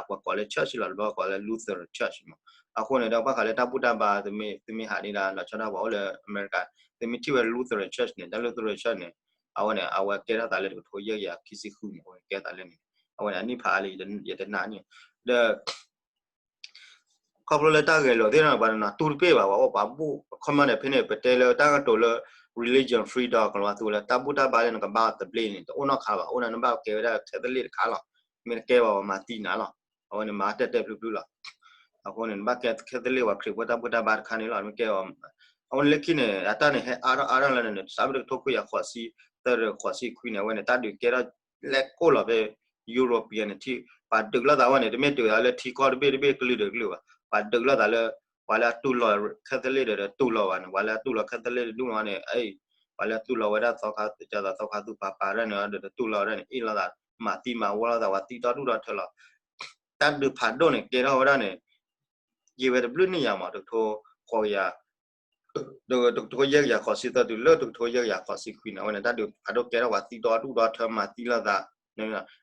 ပှၤကိးလၢ church လီၤ တဘျီကိးလၢ Lutheran church မး. အဃိန့ၣ်ဒီးဘၣ်ဃးလၢတၢ်ဘူၣ်တၢ်ဘါ သုမ့ၢ်ဟးဒ်ဒီး လီၤဆီဒၣ်ပှၤအိၣ်လၢအမဲရကၤ သုမ့ၢ်ထံၣ်ဝဲ Lutheran church န့ၣ် တၢ် Lutheran church န့ၣ် အဝဲန့ၣ် အဝဲကဲထီၣ်သးလၢတကထိယဲၢ်ကယၤခံဆံဃုန့ၣ် အဝဲကဲထီၣ်သးလၢန့ၣ် အဝဲန့ၣ် အနံၣ်ဖးအါလၢယတနာ်န့ၣ် ဒီး ခီဖျိလၢတၢ်ဂဲၤလိာ်သ့ၣ်တဖၣ်န့ၣ် ပှၤတနီၤတူၢ်တပ့ၢ်ဘၣ် ပှၤအိၣ်ပှၤဘူၣ် ခီမီန့ၣ် ဖဲန့ၣ် ပတဲလၢတၢ်ကတိၤလၢ religion freedom ကလီၤသူလၢတၢ်ဘူၣ်တၢ်ဘါလၢနကဘါအီၤသဘျ့န့ၣ် တအိၣ်နီတခါဘၣ်. အိၣ်န့ၣ်နဘၣ်ကဲဝဲဒၣ် Catholic တခါလီၤ. မ့ၢ်တကဲဘၣ်ပှၤမၤသံနၤလီၤ. အဝဲန့ၣ်မၤတဲာ်တဲာ်ဖျုးဖျုးလီၤ. အဃိန့ၣ် နဘၣ်ကဲ Catholic ပှၤခရံာ်ဖိတၢ်ဘူၣ်တၢ်ဘါတခါန့ၣ်လီၤ. မ့ၢ်ကဲ အဝဲန့ၣ်လၢခံန့ၣ် အတၢ်န့ၣ် ဟဲအါထီၣ်အါထီၣ်လၢန့ၣ် စးဖဲတကထိခွံကယၤဃိးဆံသၢဒီးဃိးဆံခွံန့ၣ် အဝဲန့ၣ် တၢ်ဒုးကဲထီၣ်လဲၤကိၢ်လီၤဖဲ European န့ၣ် ပှၤဒုးလိာ်သးဝဲန့ၣ် တမ့ၢ်ဒုးသးလၢထံကီၢ်တဘ့ၣ်တဘ့ၣ်ကလုာ်ဒီးကလုာ်ဘၣ်. ပှၤဒုးလိာ်သးလၢ ပှၤလၢအတူၢ်လိာ် Catholic ဒီးတတူၢ်လိာ်ဘၣ်န့ၣ် ပှၤလၢအတူၢ်လိာ် Catholic တဒူၣ်န့ၣ် ပှၤလၢအတူၢ်လိာ်ဝဲဒၣ်သီခါ ကသီခါသူၣ်ပၤပၤဒၣ်န့ၣ်ဒီးတတူၢ်လိာ်ဒၣ်န့ၣ် အ့ၣ်လိာ်သး မၤသံမၤဝီလိာ်သး ပှၤသံတီၢ်ဒူၣ်တီၢ်ထၢလီၤ. တၢ်ဒုးဖးဒိၣ်န့ၣ် ကဲထီၣ်ဝဲဒၣ်န့ၣ် ယံာ်ဝဲတဘျုးနံၣ်ယၤမး တကထိဃိးကယၤ တကထိယဲၢ်ကယၤဃိးဆံသၢတုၤလၢတကထိယဲၢ်ကယၤဃိးဆံခွံန့ၣ် အဝဲန့ၣ် တၢ်ဒုးဖးဒိၣ်ကဲထီၣ်ပှၤသံတီၢ်ဒူၣ်တီၢ်ထၢမၤသံလိာ်သး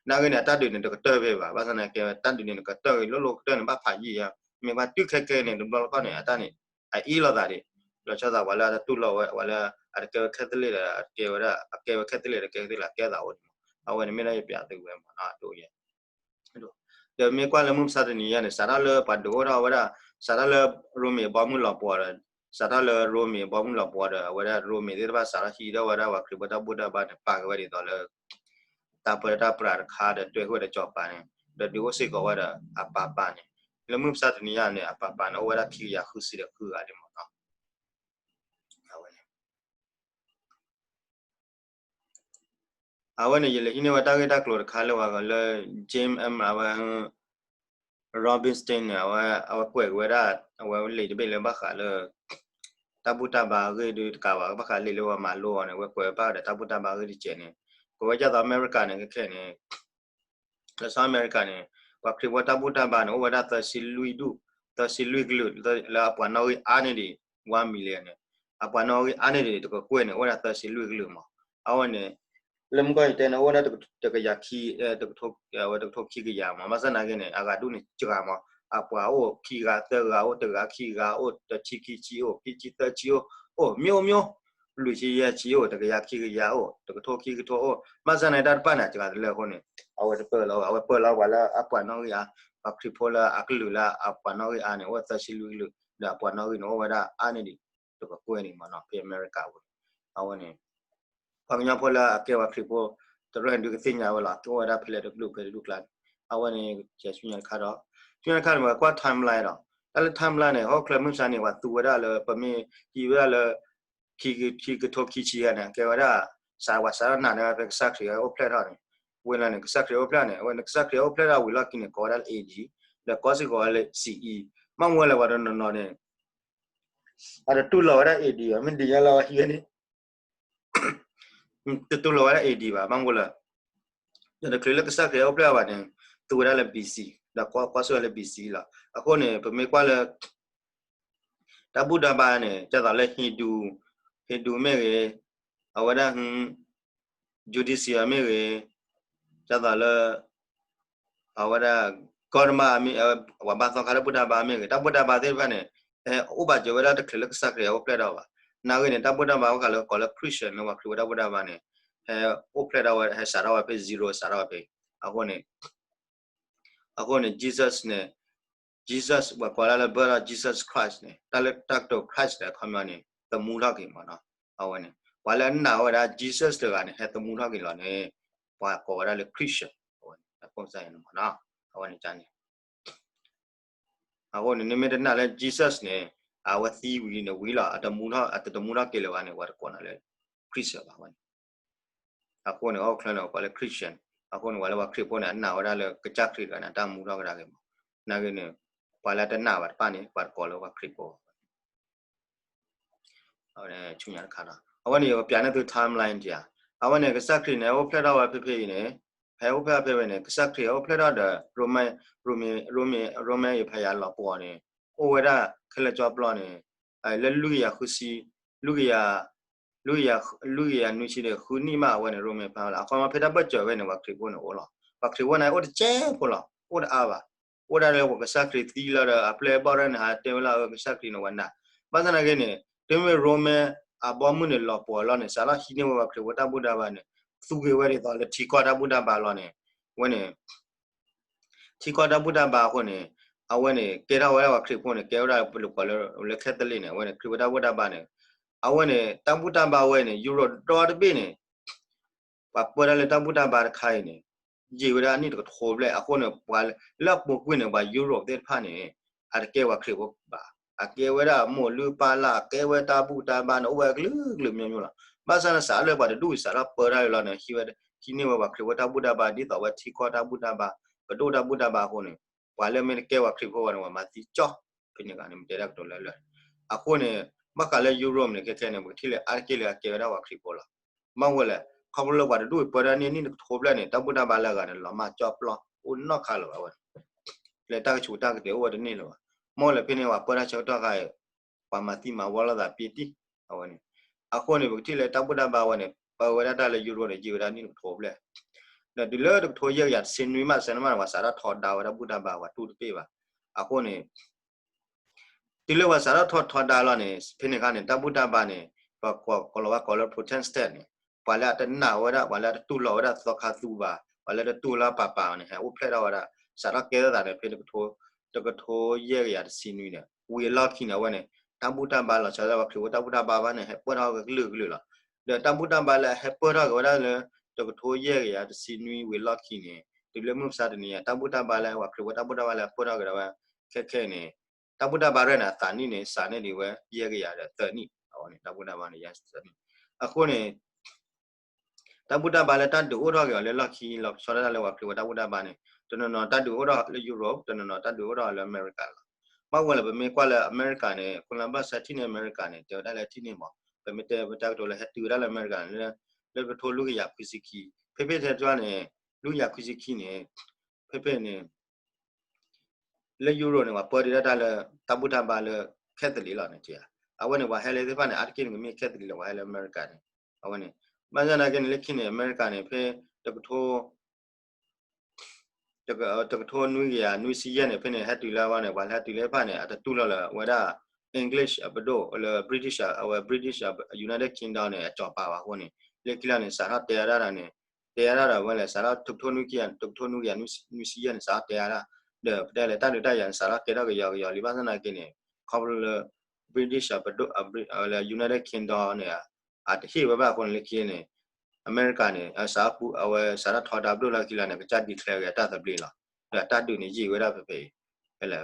နာ်ဂ့ၤန့ၣ် အတၢ်ဒုးန့ၣ် တကတၢၢ်ဖဲဘၣ်. ဘၣ်ဆၣ်သနာ်က့ တၢ်ဒုးန့ၣ် နကတၢၢ်ဂ့ၤလိၣ်လိၣ်ကတၢၢ်န့ၣ် ဘၣ်ဖးယံာ်ဧါ. မ့ၢ်ဘၣ်တုၤခဲကဲန့ၣ် တဘျီတခီၣ်န့ၣ် အတၢ်န့ၣ် အအ့ၣ်လိာ်သးဒံး လီၤဆီသး ပှၤလၢအတတူၢ်လိာ်ဝဲ ပှၤလၢအတကဲဝဲ Catholic ဒီး အကဲဝဲဒၣ် အကဲဝဲ Catholic ဒီးကဲ Catholic လၢကဲသးအိၣ်န့ၣ်မး. အဝဲန့ၣ်မ့ၢ်ဒၣ်ယပျးသုဝဲမးနီၤ အဒိယဲ ဒီးမ့ၢ်ကွၢ်လၢမုၢ်မဆါတနံၤအံၤန့ၣ် စးထီၣ်လၢပှၤဒုးအိၣ်ထီၣ်ဝဲဒၣ် စးထီၣ်လၢရိမ့ၤဘီမုၢ်လီၤပှီၤဒီး စးထီၣ်လၢရိမ့ၤဘီမုၢ်လီၤပှီၤဒီး အဝဲဒၣ်ရိမ့ၤသ့ၣ်တဖၣ် စးထီၣ်ဟံးထီၣ်ဝဲဒၣ်ပှၤခရံာ်ဖိတၢ်ဘူၣ်တၢ်ဘါန့ၣ် ပာ်က့ၤဝဲဒ်သိးလၢ တၢ်ပၢတၢ်ပြးတခါဒီး တွဲဃုာ်ဝဲဒီးစီၤပၤန့ၣ် ဒီးဒုးအိၣ်စ့ၢ်ကီးဝဲဒီးအပၢ်ပၢ်န့ၣ် လၢမုၢ်မဆါတနံၤအံၤန့ၣ် အပၢ်ပၢ်န့ၣ် အိၣ်ဝဲဒၣ်ခံကယၤဃုဆံဒီးဃုဂၤန့ၣ်မးနီၤ. အဝဲန့ၣ် အဝဲန့ၣ် ယလဲၤဟံးန့ၢ်ဝဲတၢ်ဂ့ၢ်တၢ်ကျိၤတခါလၢပှၤလၢ James M အဝဲ Robinson န့ၣ် အဝဲ အဝဲကွဲးက့ၤဝဲဒၣ် အဝဲလံာ်တဘ့ၣ်လၢဘၣ်ဃးလၢ တၢ်ဘူၣ်တၢ်ဘါအဂ့ၢ်ဒုးတကးဘၣ် ဘၣ်ဃးလံာ်လၢပှၤမၤလိအီၤန့ၣ် အဝဲကွဲးဝဲဘၣ်ဒီးတၢ်ဘူၣ်တၢ်ဘါအဂ့ၢ်တကဲးန့ၣ် ကွဲးဝဲဒ်သိးအမဲရကၤန့ၣ် ခဲခဲန့ၣ် လၢ South America န့ၣ် ပှၤခရံာ်ဖိတၢ်ဘူၣ်တၢ်ဘါန့ၣ် အိၣ်ဝဲဒၣ်သၢဆံလွံၢ်ဒူၣ် သၢဆံလွံၢ်ကလုာ် လၢအပှၤနီၣ်ဂံၢ်အါန့ၢ်ဒံး one million န့ၣ် အပှၤနီၣ်ဂံၢ်အါန့ၢ်ဒံးတကကွဲၢ်န့ၣ် အိၣ်ဝဲဒၣ်သၢဆံလွံၢ်ကလုာ်မး. အဝဲန့ၣ် လၢမုၢ်ကီၢ်ယတဲန့ၣ် အိၣ်ဝဲဒၣ်တကယၤခံ တကထိခံကယၤမး. ဘၣ်ဆၣ်သနာ်က့န့ၣ် အဂၤဒူၣ်န့ၣ်စှၤမး. အပှၤအိၣ်ခံဂၤသၢဂၤအိၣ် တဂၤခံဂၤအိၣ် တဆံခံဆံအိၣ် ခံဆံသၢဆံအိၣ် အိၣ်မျိုးမျိုး လွံၢ်ဆံယဲၢ်ဆံအိၣ် တကယၤခံကယၤအိၣ် တကထိခံကထိအိၣ် ဘၣ်ဆၣ်သနာ်က့တၢ်တဖၣ်န့ၣ် အစှၤတလၢအဃိန့ၣ် အဝဲတပၢၢ်လီၤ အဝဲပၢၢ်လီၤပှၤလၢအပှၤနီၣ်ဂံၢ်အါ ပှၤခရံာ်ဖိလၢအကလုာ်လၢအပှၤနီၣ်ဂံၢ်အါန့ၣ် အိၣ်ဝဲသၢဆံလွံၢ်ကလုာ် ဒီးအပှၤနီၣ်ဂံၢ်န့ၣ် အိၣ်ဝဲဒၣ်အါန့ၢ်ဒံး တကကွဲၢ်န့ၣ်မးနီၤ ဖဲအမဲရကၤအပူၤန့ၣ် အဝဲန့ၣ် ပှၤကညီဖိလၢအကဲပှၤခရံာ်ဖိ တရၢၢ်ဒုးကသ့ၣ်ညါဝဲလီၤ ကအိၣ်ဝဲဒၣ်ဖဲလဲၣ်တကလုာ်ဖဲတဒူၣ်ကျါန့ၣ် အဝဲန့ၣ် ဆူညါတခါဒီး ဆူညါတခါန့ၣ် ပကွၢ် timeline ဒီး တၢ်လၢ timeline န့ၣ် ဟီၣ်ခိၣ်ချၢမုၢ်မဆါန့ၣ် ပှၤသူဝဲဒၣ်လၢ ပမ့ၢ်ဟံးဝဲဒၣ်လၢ ခံကထိခံဆံယဲၢ်န့ၣ် ကဲဝဲဒၣ် စးဝဲစးထီၣ်နာ်န့ၣ်ဖဲကစၢ်ခရံာ်အိၣ်ဖျဲၣ်ထီၣ်န့ၣ် ဝံၤလီၤန့ၣ် ကစၢ်ခရံာ်အိၣ်ဖျဲၣ်န့ၣ် အဝဲန့ၣ် ကစၢ်ခရံာ်အိၣ်ဖျဲၣ်ထီၣ်ဝံၤလီၢ်ခံန့ၣ် ကိးဝဲဒၣ်လၢ A D ဒီးကိးစ့ၢ်ကီးဝဲလၢ C E ဘၣ်မနုၤလဲၣ် ပှၤတနီၤနီၤန့ၣ် အတတူၢ်လိာ်ဝဲဒၣ် A D ဘၣ် မ့ၢ်ဒ်ယဲလၢဟံးဝဲန့ၣ် တတူၢ်လိာ်ဝဲဒၣ် A D ဘၣ် ဘၣ်မနုၤလဲၣ် ဒီးတချုးလၢကစၢ်ခရံာ်အိၣ်ဖျဲၣ်ဘၣ်န့ၣ် သူဝဲဒၣ်လၢ B C ဒီးကွၢ်ကွၢ်ဆိဝဲလၢ B C လီၤ. အဃိန့ၣ် ပမ့ၢ်ကွၢ်လၢ တၢ်ဘူၣ်တၢ်ဘါန့ၣ် ဒ်သိးလၢ Hindu Hindu မ့ၢ်ဂ့ၤ အဝဲဒၣ် Judaism မ့ၢ်ဂ့ၤ ဒ်သိးလၢ အဝဲဒၣ် ကီၢ်တမါ ပှၤဘါသီခါတၢ်ဘူၣ်တၢ်ဘါမ့ၢ်ဂ့ၤ တၢ်ဘူၣ်တၢ်ဘါသ့ၣ်တဖၣ်န့ၣ် ဟဲအိၣ်ဘၣ်စၢၤဝဲဒၣ်တချုးလၢကစၢ်ခရံာ်ဟဲအိၣ်ဖျဲၣ်ထီၣ်ဘၣ်. နာ်ဂ့ၤန့ၣ် တၢ်ဘူၣ်တၢ်ဘါဘၣ်ဃးလၢကိးလၢ Christian လၢပှၤခရံာ်ဖိတၢ်ဘူၣ်တၢ်ဘါန့ၣ် ဟဲအိၣ်ဖျဲၣ်ထီၣ်ဝဲ ဟဲစးထီၣ်ဝဲဖဲ zero စးထီၣ်ဝဲဖဲ အဃိန့ၣ် အဃိန့ၣ် Jesus န့ၣ် Jesus ပှၤကိးဒၣ်လၢ birth of Jesus Christ န့ၣ် တၢ်လၢတၢ်ကတိၤ Christ ဒီးအခီပညီန့ၣ် သမူထီၣ်က့ၤမးနီၤ. အဝဲန့ၣ် ပှၤလၢအနာ်ဝဲဒၣ် Jesus တဂၤန့ၣ် ဟဲသမူထီၣ်က့ၤလီၤန့ၣ် ပှၤကိးဝဲဒၣ်လၢ Christian အဝဲန့ၣ် မးနီၤ. အဝဲန့ၣ်န့ၣ် အဃိန့ၣ် နမ့ၢ်တနာ်လၢ Jesus န့ၣ် အဝဲသံဝံၤန့ၣ်ဝံၤလီၤ အတမူထီၣ် အတသမူထီၣ်က့ၤလၢၤဘၣ်န့ၣ် ပှၤတကိးနၤလၢ Christian ဘၣ်ဝဲန့ၣ် အဃိန့ၣ် ဟီၣ်ခိၣ်ချၢန့ၣ် ပှၤကိးလၢ Christian အဃိန့ၣ် ပှၤလၢပှၤခရံာ်ဖိန့ၣ် အနာ်ဝဲဒၣ်လၢကစၢ်ခရံာ်တဂၤန့ၣ် အတၢ်မူထီၣ်ကဒါက့ၤမး. နာ်ဂ့ၤန့ၣ် ပှၤလၢတနာ်ဘၣ်တဖၣ်န့ၣ် ပှၤတကိးလၢပှၤခရံာ်ဖိ ဆူညါတခါဒီး အဝဲန့ၣ် ယကပျးန့ၢ်သု timeline တယၤ အဝဲန့ၣ် ကစၢ်ခရံာ်န့ၣ် အိၣ်ဖျဲၣ်ထီၣ်ဝဲဖဲဖဲအံၤန့ၣ် ဖဲအိၣ်ဖျဲၣ်ဖဲဝဲန့ၣ် ကစၢ်ခရံာ်အိၣ်ဖျဲၣ်ထီၣ်ဒီး ရိမ့ ရိမ့ ရိမ့ Empire လီၤပှီၢ်န့ၣ် အိၣ်ဝဲဒၣ်ခဲလၢာ်ကၠီပျီန့ၣ် လၢလွံၢ်ကယၤဃုဆံ လွံၢ်ကယၤ လွံၢ်ကယၤ လွံၢ်ကယၤနွံဆံဒီး ဃုနံၣ်မး အဝဲန့ၣ် Roman Empire လီၤ. အခီမ့ၢ်ဖဲတၢ်ဘၢၣ်စၢၤဝဲန့ၣ် ပှၤခရံာ်ဖိန့ၣ်အိၣ်လီၤ. ပှၤခရံာ်ဖိန့ၣ်အိၣ်တကဲဖိလီၤ, အိၣ်တအါဘၣ်. အိၣ်ဒၣ်လၢပှၤကစၢ်ခရံာ်သံလီၤဒီး အပျဲၢ်အဘီၣ်ဒၣ်န့ၣ် ဟးတဲဝဲလၢအကစၢ်ခရံာ်န့ၣ်ဝဲနၤ. ဘၣ်ဆၣ်သနာ်က့န့ၣ် တုၤမ့ၢ် Roman အဘီမုၢ်န့ၣ်လီၤပှီၢ်လီၤန့ၣ် စးထီၣ်ဟံးန့ၢ်ဝဲပှၤခရံာ်ဖိတၢ်ဘူၣ်တၢ်ဘါန့ၣ် သူက့ၤဝဲဒ်သိးလၢထံကီၢ်တၢ်ဘူၣ်တၢ်ဘါလီၤန့ၣ် ဝဲန့ၣ် ထံကီၢ်တၢ်ဘူၣ်တၢ်ဘါအဃိန့ၣ် အဝဲန့ၣ် ကဲထီၣ်ဝဲဒၣ်ပှၤခရံာ်ဖိန့ၣ် ကဲဝဲဒၣ်ပလူၤကွၢ်လၢ လၢ Catholic န့ၣ် အဝဲန့ၣ် ခရံာ်ဖိတၢ်ဘူၣ်တၢ်ဘါန့ၣ် အဝဲန့ၣ် တၢ်ဘူၣ်တၢ်ဘါဝဲန့ၣ် Europe ဒီတဘ့ၣ်န့ၣ် ပှၤပၢတၢ်လၢတၢ်ဘူၣ်တၢ်ဘါတခါအံၤန့ၣ် ယံာ်ဝဲဒၣ်အနံၣ်တကထိဘျဲၣ် အဃိန့ၣ် ပှၤလၢအပူၤကွံာ်န့ၣ် ပှၤ Europe သ့ၣ်တဖၣ်န့ၣ် အတကဲပှၤခရံာ်ဖိဘၣ်. အကဲဝဲဒၣ်မိၢ်လုၢ်ပၢ်လၢ် အကဲဝဲတၢ်ဘူၣ်တၢ်ဘါန့ၣ် အိၣ်ဝဲအကလုာ်ကလုာ်မျိုးမျိုးလီၤ. ဘၣ်ဆၣ်န့ၣ် စးလၢပှၤတဒူၣ်စးထီၣ်ပၢတၢ်လီၤန့ၣ် ဟံးဝဲ ဟံးန့ၢ်ဝဲပှၤခရံာ်ဖိတၢ်ဘူၣ်တၢ်ဘါ ဒ်သိးဝဲထံကီၢ်တၢ်ဘူၣ်တၢ်ဘါ ပဒိၣ်တၢ်ဘူၣ်တၢ်ဘါအဃိန့ၣ် ပှၤလၢမ့ၢ်တကဲပှၤခရံာ်ဖိဘၣ်န့ၣ် ပှၤမၤသံကၠီ ဖဲန့ၣ်ဂၤန့ၣ် မ့ၢ်တဲတၢ်ကတိၤလၢလၢာ် အဃိန့ၣ် ဘၣ်ဃးလၢ Europe န့ၣ် ခဲခဲန့ၣ် ပကထံၣ်လၢအါတက့ၢ်လၢအကဲဝဲဒၣ်ပှၤခရံာ်ဖိလီၤ. ဘၣ်ဝဲလဲၣ် ခီဖျိလၢပှၤတဒူၣ်ပၢတၢ်န့ၢ်နံၣ်တကထိဘျဲၣ်န့ၣ် တၢ်ဘူၣ်တၢ်ဘါလၢအဂၤန့ၣ် လီၤမၢ်ကၠီပျီ အိၣ်နီတခါလၢၤဘၣ်ဝဲ လၢတၢ်ကဆူးတၢ်ကတၢၢ်အိၣ်ဝဲတန့ၢ်လၢၤဘၣ်. မ့ၢ်လၢဖဲန့ၣ် ပှၤပၢတၢ်ဆၢကတီၢ်ခါအံၤ ပှၤမၤသံမၤဝီလိာ်သးပ့ၤတံၢ် အဝဲန့ၣ် အဃိန့ၣ် ပကထံၣ်လၢတၢ်ဘူၣ်တၢ်ဘါဝဲန့ၣ် ပၢဝဲဒၣ်တၢ်လၢ Europe န့ၣ် ယံာ်ဝဲဒၣ်နံၣ်တကထိဘျဲၣ် ဒီးတုၤလၢတကထိယဲၢ်ကယၤတဆံနွံမး ဆယ်နှစ် မးန့ၣ် ပှၤစးထီၣ်ထီဒါဝဲဒၣ်ဘူၣ်တၢ်ဘါ ပှၤတူၢ်တဘ့ၣ်ဘၣ်. အဃိန့ၣ် တုၤလၢပှၤစးထီၣ်ထီဒါလီၤန့ၣ် ဖဲန့ၣ်အခါန့ၣ် တၢ်ဘူၣ်တၢ်ဘါန့ၣ် ပှၤကိးလီၤဝဲကိးလၢ Protestant န့ၣ် ပှၤလၢအတနာ်ဝဲဒၣ် ပှၤလၢအတတူၢ်လိာ်ဝဲဒၣ်သီခါသူဘၣ် ပှၤလၢတတူၢ်လိာ်ပၤပၤန့ၣ် ဟဲအိၣ်ဖျဲၣ်ထီၣ်ဝဲဒၣ် စးထီၣ်ကဲထီၣ်သးန့ၣ် ဖဲ တကထိယဲၢ်ကယၤတဆံနွံန့ၣ် ဝံၤအလီၢ်ခံန့ၣ် အဝဲန့ၣ် တၢ်ဘူၣ်တၢ်ဘါလီၤဆီဒၣ်ပှၤခရံာ်ဖိတၢ်ဘူၣ်တၢ်ဘါဘၣ်န့ၣ် ဟဲပၢၢ်ထီၣ်ကလုာ်ကလုာ်လီၤ. ဒီးတၢ်ဘူၣ်တၢ်ဘါလၢအဟဲပၢၢ်ထီၣ်က့ၤဝဲဒၣ်လၢ တကထိယဲၢ်ကယၤတဆံနွံဝံၤအလီၢ်ခံန့ၣ် တုၤလၢမုၢ်မဆါတနံၤအံၤ တၢ်ဘူၣ်တၢ်ဘါလၢပှၤခရံာ်ဖိတၢ်ဘူၣ်တၢ်ဘါလၢအပၢၢ်ထီၣ်က့ၤဒၣ်ဝဲ ခဲခဲအံၤန့ၣ် တၢ်ဘူၣ်တၢ်ဘါရဲၣ်န့ၣ် အသးနံၣ်န့ၣ် စးန့ၢ်ဒံးဝဲ ယဲၢ်ကယၤဒီးသၢနံၣ် အဝဲန့ၣ် တၢ်ဘူၣ်တၢ်ဘါန့ၣ် ယဲၢ်သၢနံၣ် အဃိန့ၣ် တၢ်ဘူၣ်တၢ်ဘါလၢတၢ်ဒုးအိၣ်ထီၣ်က့ၤအီၤလၢလီၢ်ခံ လီၤဆီဒၣ်တၢ်လၢပှၤခရံာ်ဖိတၢ်ဘူၣ်တၢ်ဘါန့ၣ် တနီၤနီၤတၢ်ဒုးအိၣ်ထီၣ်လၢ Europe တနီၤနီၤတၢ်ဒုးအိၣ်ထီၣ်လၢအမဲရကၤလီၤ. ဘၣ်ဝဲလၢပမ့ၢ်ကွၢ်လၢအမဲရကၤန့ၣ် Columbus ဟဲထံၣ်န့ၢ်အမဲရကၤန့ၣ် တဲဝဲဒၣ်လၢထံၣ်န့ၢ်မး ပမ့ၢ်တဲပတၢ်ကတိၤလၢဟဲတုၤဝဲဒၣ်လၢအမဲရကၤန့ၣ် လၢ လၢတကထိလွံၢ်ကယၤခွံဆံခံ ဖဲဖဲထဲတြီန့ၣ် လွံၢ်ကယၤခွံဆံခံန့ၣ် ဖဲဖဲန့ၣ် လၢ Europe န့ၣ် ပှၤပၢတ့ၢ်ဒၣ်တၢ်လၢ တၢ်ဘူၣ်တၢ်ဘါလၢ Catholic လီၤန့ၣ် အဝဲန့ၣ်ပှၤဟဲလၢသ့ၣ်တဖၣ်န့ၣ် အါတက့ၢ်န့ၣ် ကမ့ၢ် Catholic လၢပှၤဟဲလၢအမဲရကၤန့ၣ် အဝဲန့ၣ် ဘၣ်ဆၣ်သနာ်က့န့ၣ် လၢခံန့ၣ် အမဲရကၤန့ၣ် ဖဲ တကထိ တကထိနွံကယၤနွံဆံယဲၢ်န့ၣ် ဖဲန့ၣ် ဟဲတုၤလၢအဝဲန့ၣ် ပှၤလၢဟဲတုၤလၢတဖၣ်န့ၣ် အတတူၢ်လိာ်လၢၤဝဲဒၣ် English အပဒိၣ်လၢ British အဝဲ British United Kingdom န့ၣ် အစီၤပၤဘၣ်အဃိန့ၣ် လၢခံလီၤန့ၣ် စးထီၣ်တဲဝဲဒၣ်ဒီးန့ၣ် တဲဝဲဒၣ်ဒီးဝဲလဲၣ် စးထီၣ်တကထိနွံကယၤ တကထိနွံကယၤနွံဆံယဲၢ်န့ၣ် စးထီၣ်တဲဝဲဒၣ် ဒီးပတဲလဲၣ် တၢ်ဒုးတၢ်ယၤန့ၣ် စးထီၣ်ကဲထီၣ်ကယီကယီလံ ဘၣ်ဆၣ်သနာ်က့န့ၣ် ခီဖျိလၢ British အပဒိၣ် လၢ United Kingdom န့ၣ် အတဟ့ၣ်ဝဲဘၣ်အဃိန့ၣ် လၢခံန့ၣ် အမဲရကၤန့ၣ် အစးပူ အဝဲစးထီၣ်ထီဒါပဒိၣ်လီၢ်ခံလီၤန့ၣ် ကစၢ် declare က့ၤအတၢ်သဘျ့လီၤ. ဒီးအတၢ်ဒုးန့ၣ် ယံာ်ဝဲဒၣ်ဖဲဖဲအံၤ ဖဲလဲၣ်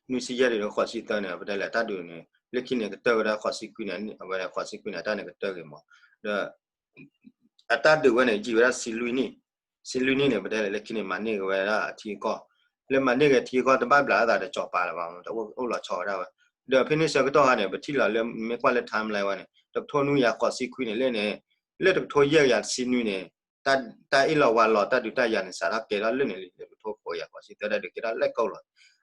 နွံဆံယဲၢ်ဒီးဃိးဆံသၢန့ၣ် ပတဲလဲၣ် အတၢ်ဒုးန့ၣ် လၢခံန့ၣ် ကတၢၢ်ဝဲဒၣ်ဃိးဆံခွံန့ၣ် အဝဲဃိးဆံခွံန့ၣ် အတၢ်န့ၣ်ကတၢၢ်က့ၤမး ဒီး အတၢ်ဒုးဝဲန့ၣ် ယံာ်ဝဲဒၣ်ဆံလွံၢ်နံၣ်, ဆံလွံၢ်နံၣ်န့ၣ် ပတဲလဲၣ် လၢခံန့ၣ် မၤန့ၢ်က့ၤဝဲဒၣ်အထံအကီၢ်, လၢမၤန့ၢ်က့ၤထံအကီၢ် တဘၣ်ဘျးအသးဒီးစီၤပၤလၢၤဘၣ် တအိၣ်လီၤဆီဝဲဒၣ်ဝဲ, ဒီးဖဲန့ၣ်ဆၢကတီၢ်ခါန့ၣ် ပထံၣ်လီၤလၢမ့ၢ်ကွၢ်လၢ timeline ဝဲန့ၣ် တကထိနွံကယၤဃိးဆံခွံန့ၣ်လၢန့ၣ်, လၢတကထိယဲၢ်ကယၤတဆံနွံန့ၣ် တၢ်အ့ၣ်လိာ်ဝါလိာ်တၢ်ဒုးတၢ်ယၤန့ၣ် စးထီၣ်ကဲထီၣ်လၢန့ၣ်လံ လၢတကထိဃိးကယၤဃိးဆံသၢ တၢ်ဒုးကဲထီၣ်လဲၣ်ကီလီၤ.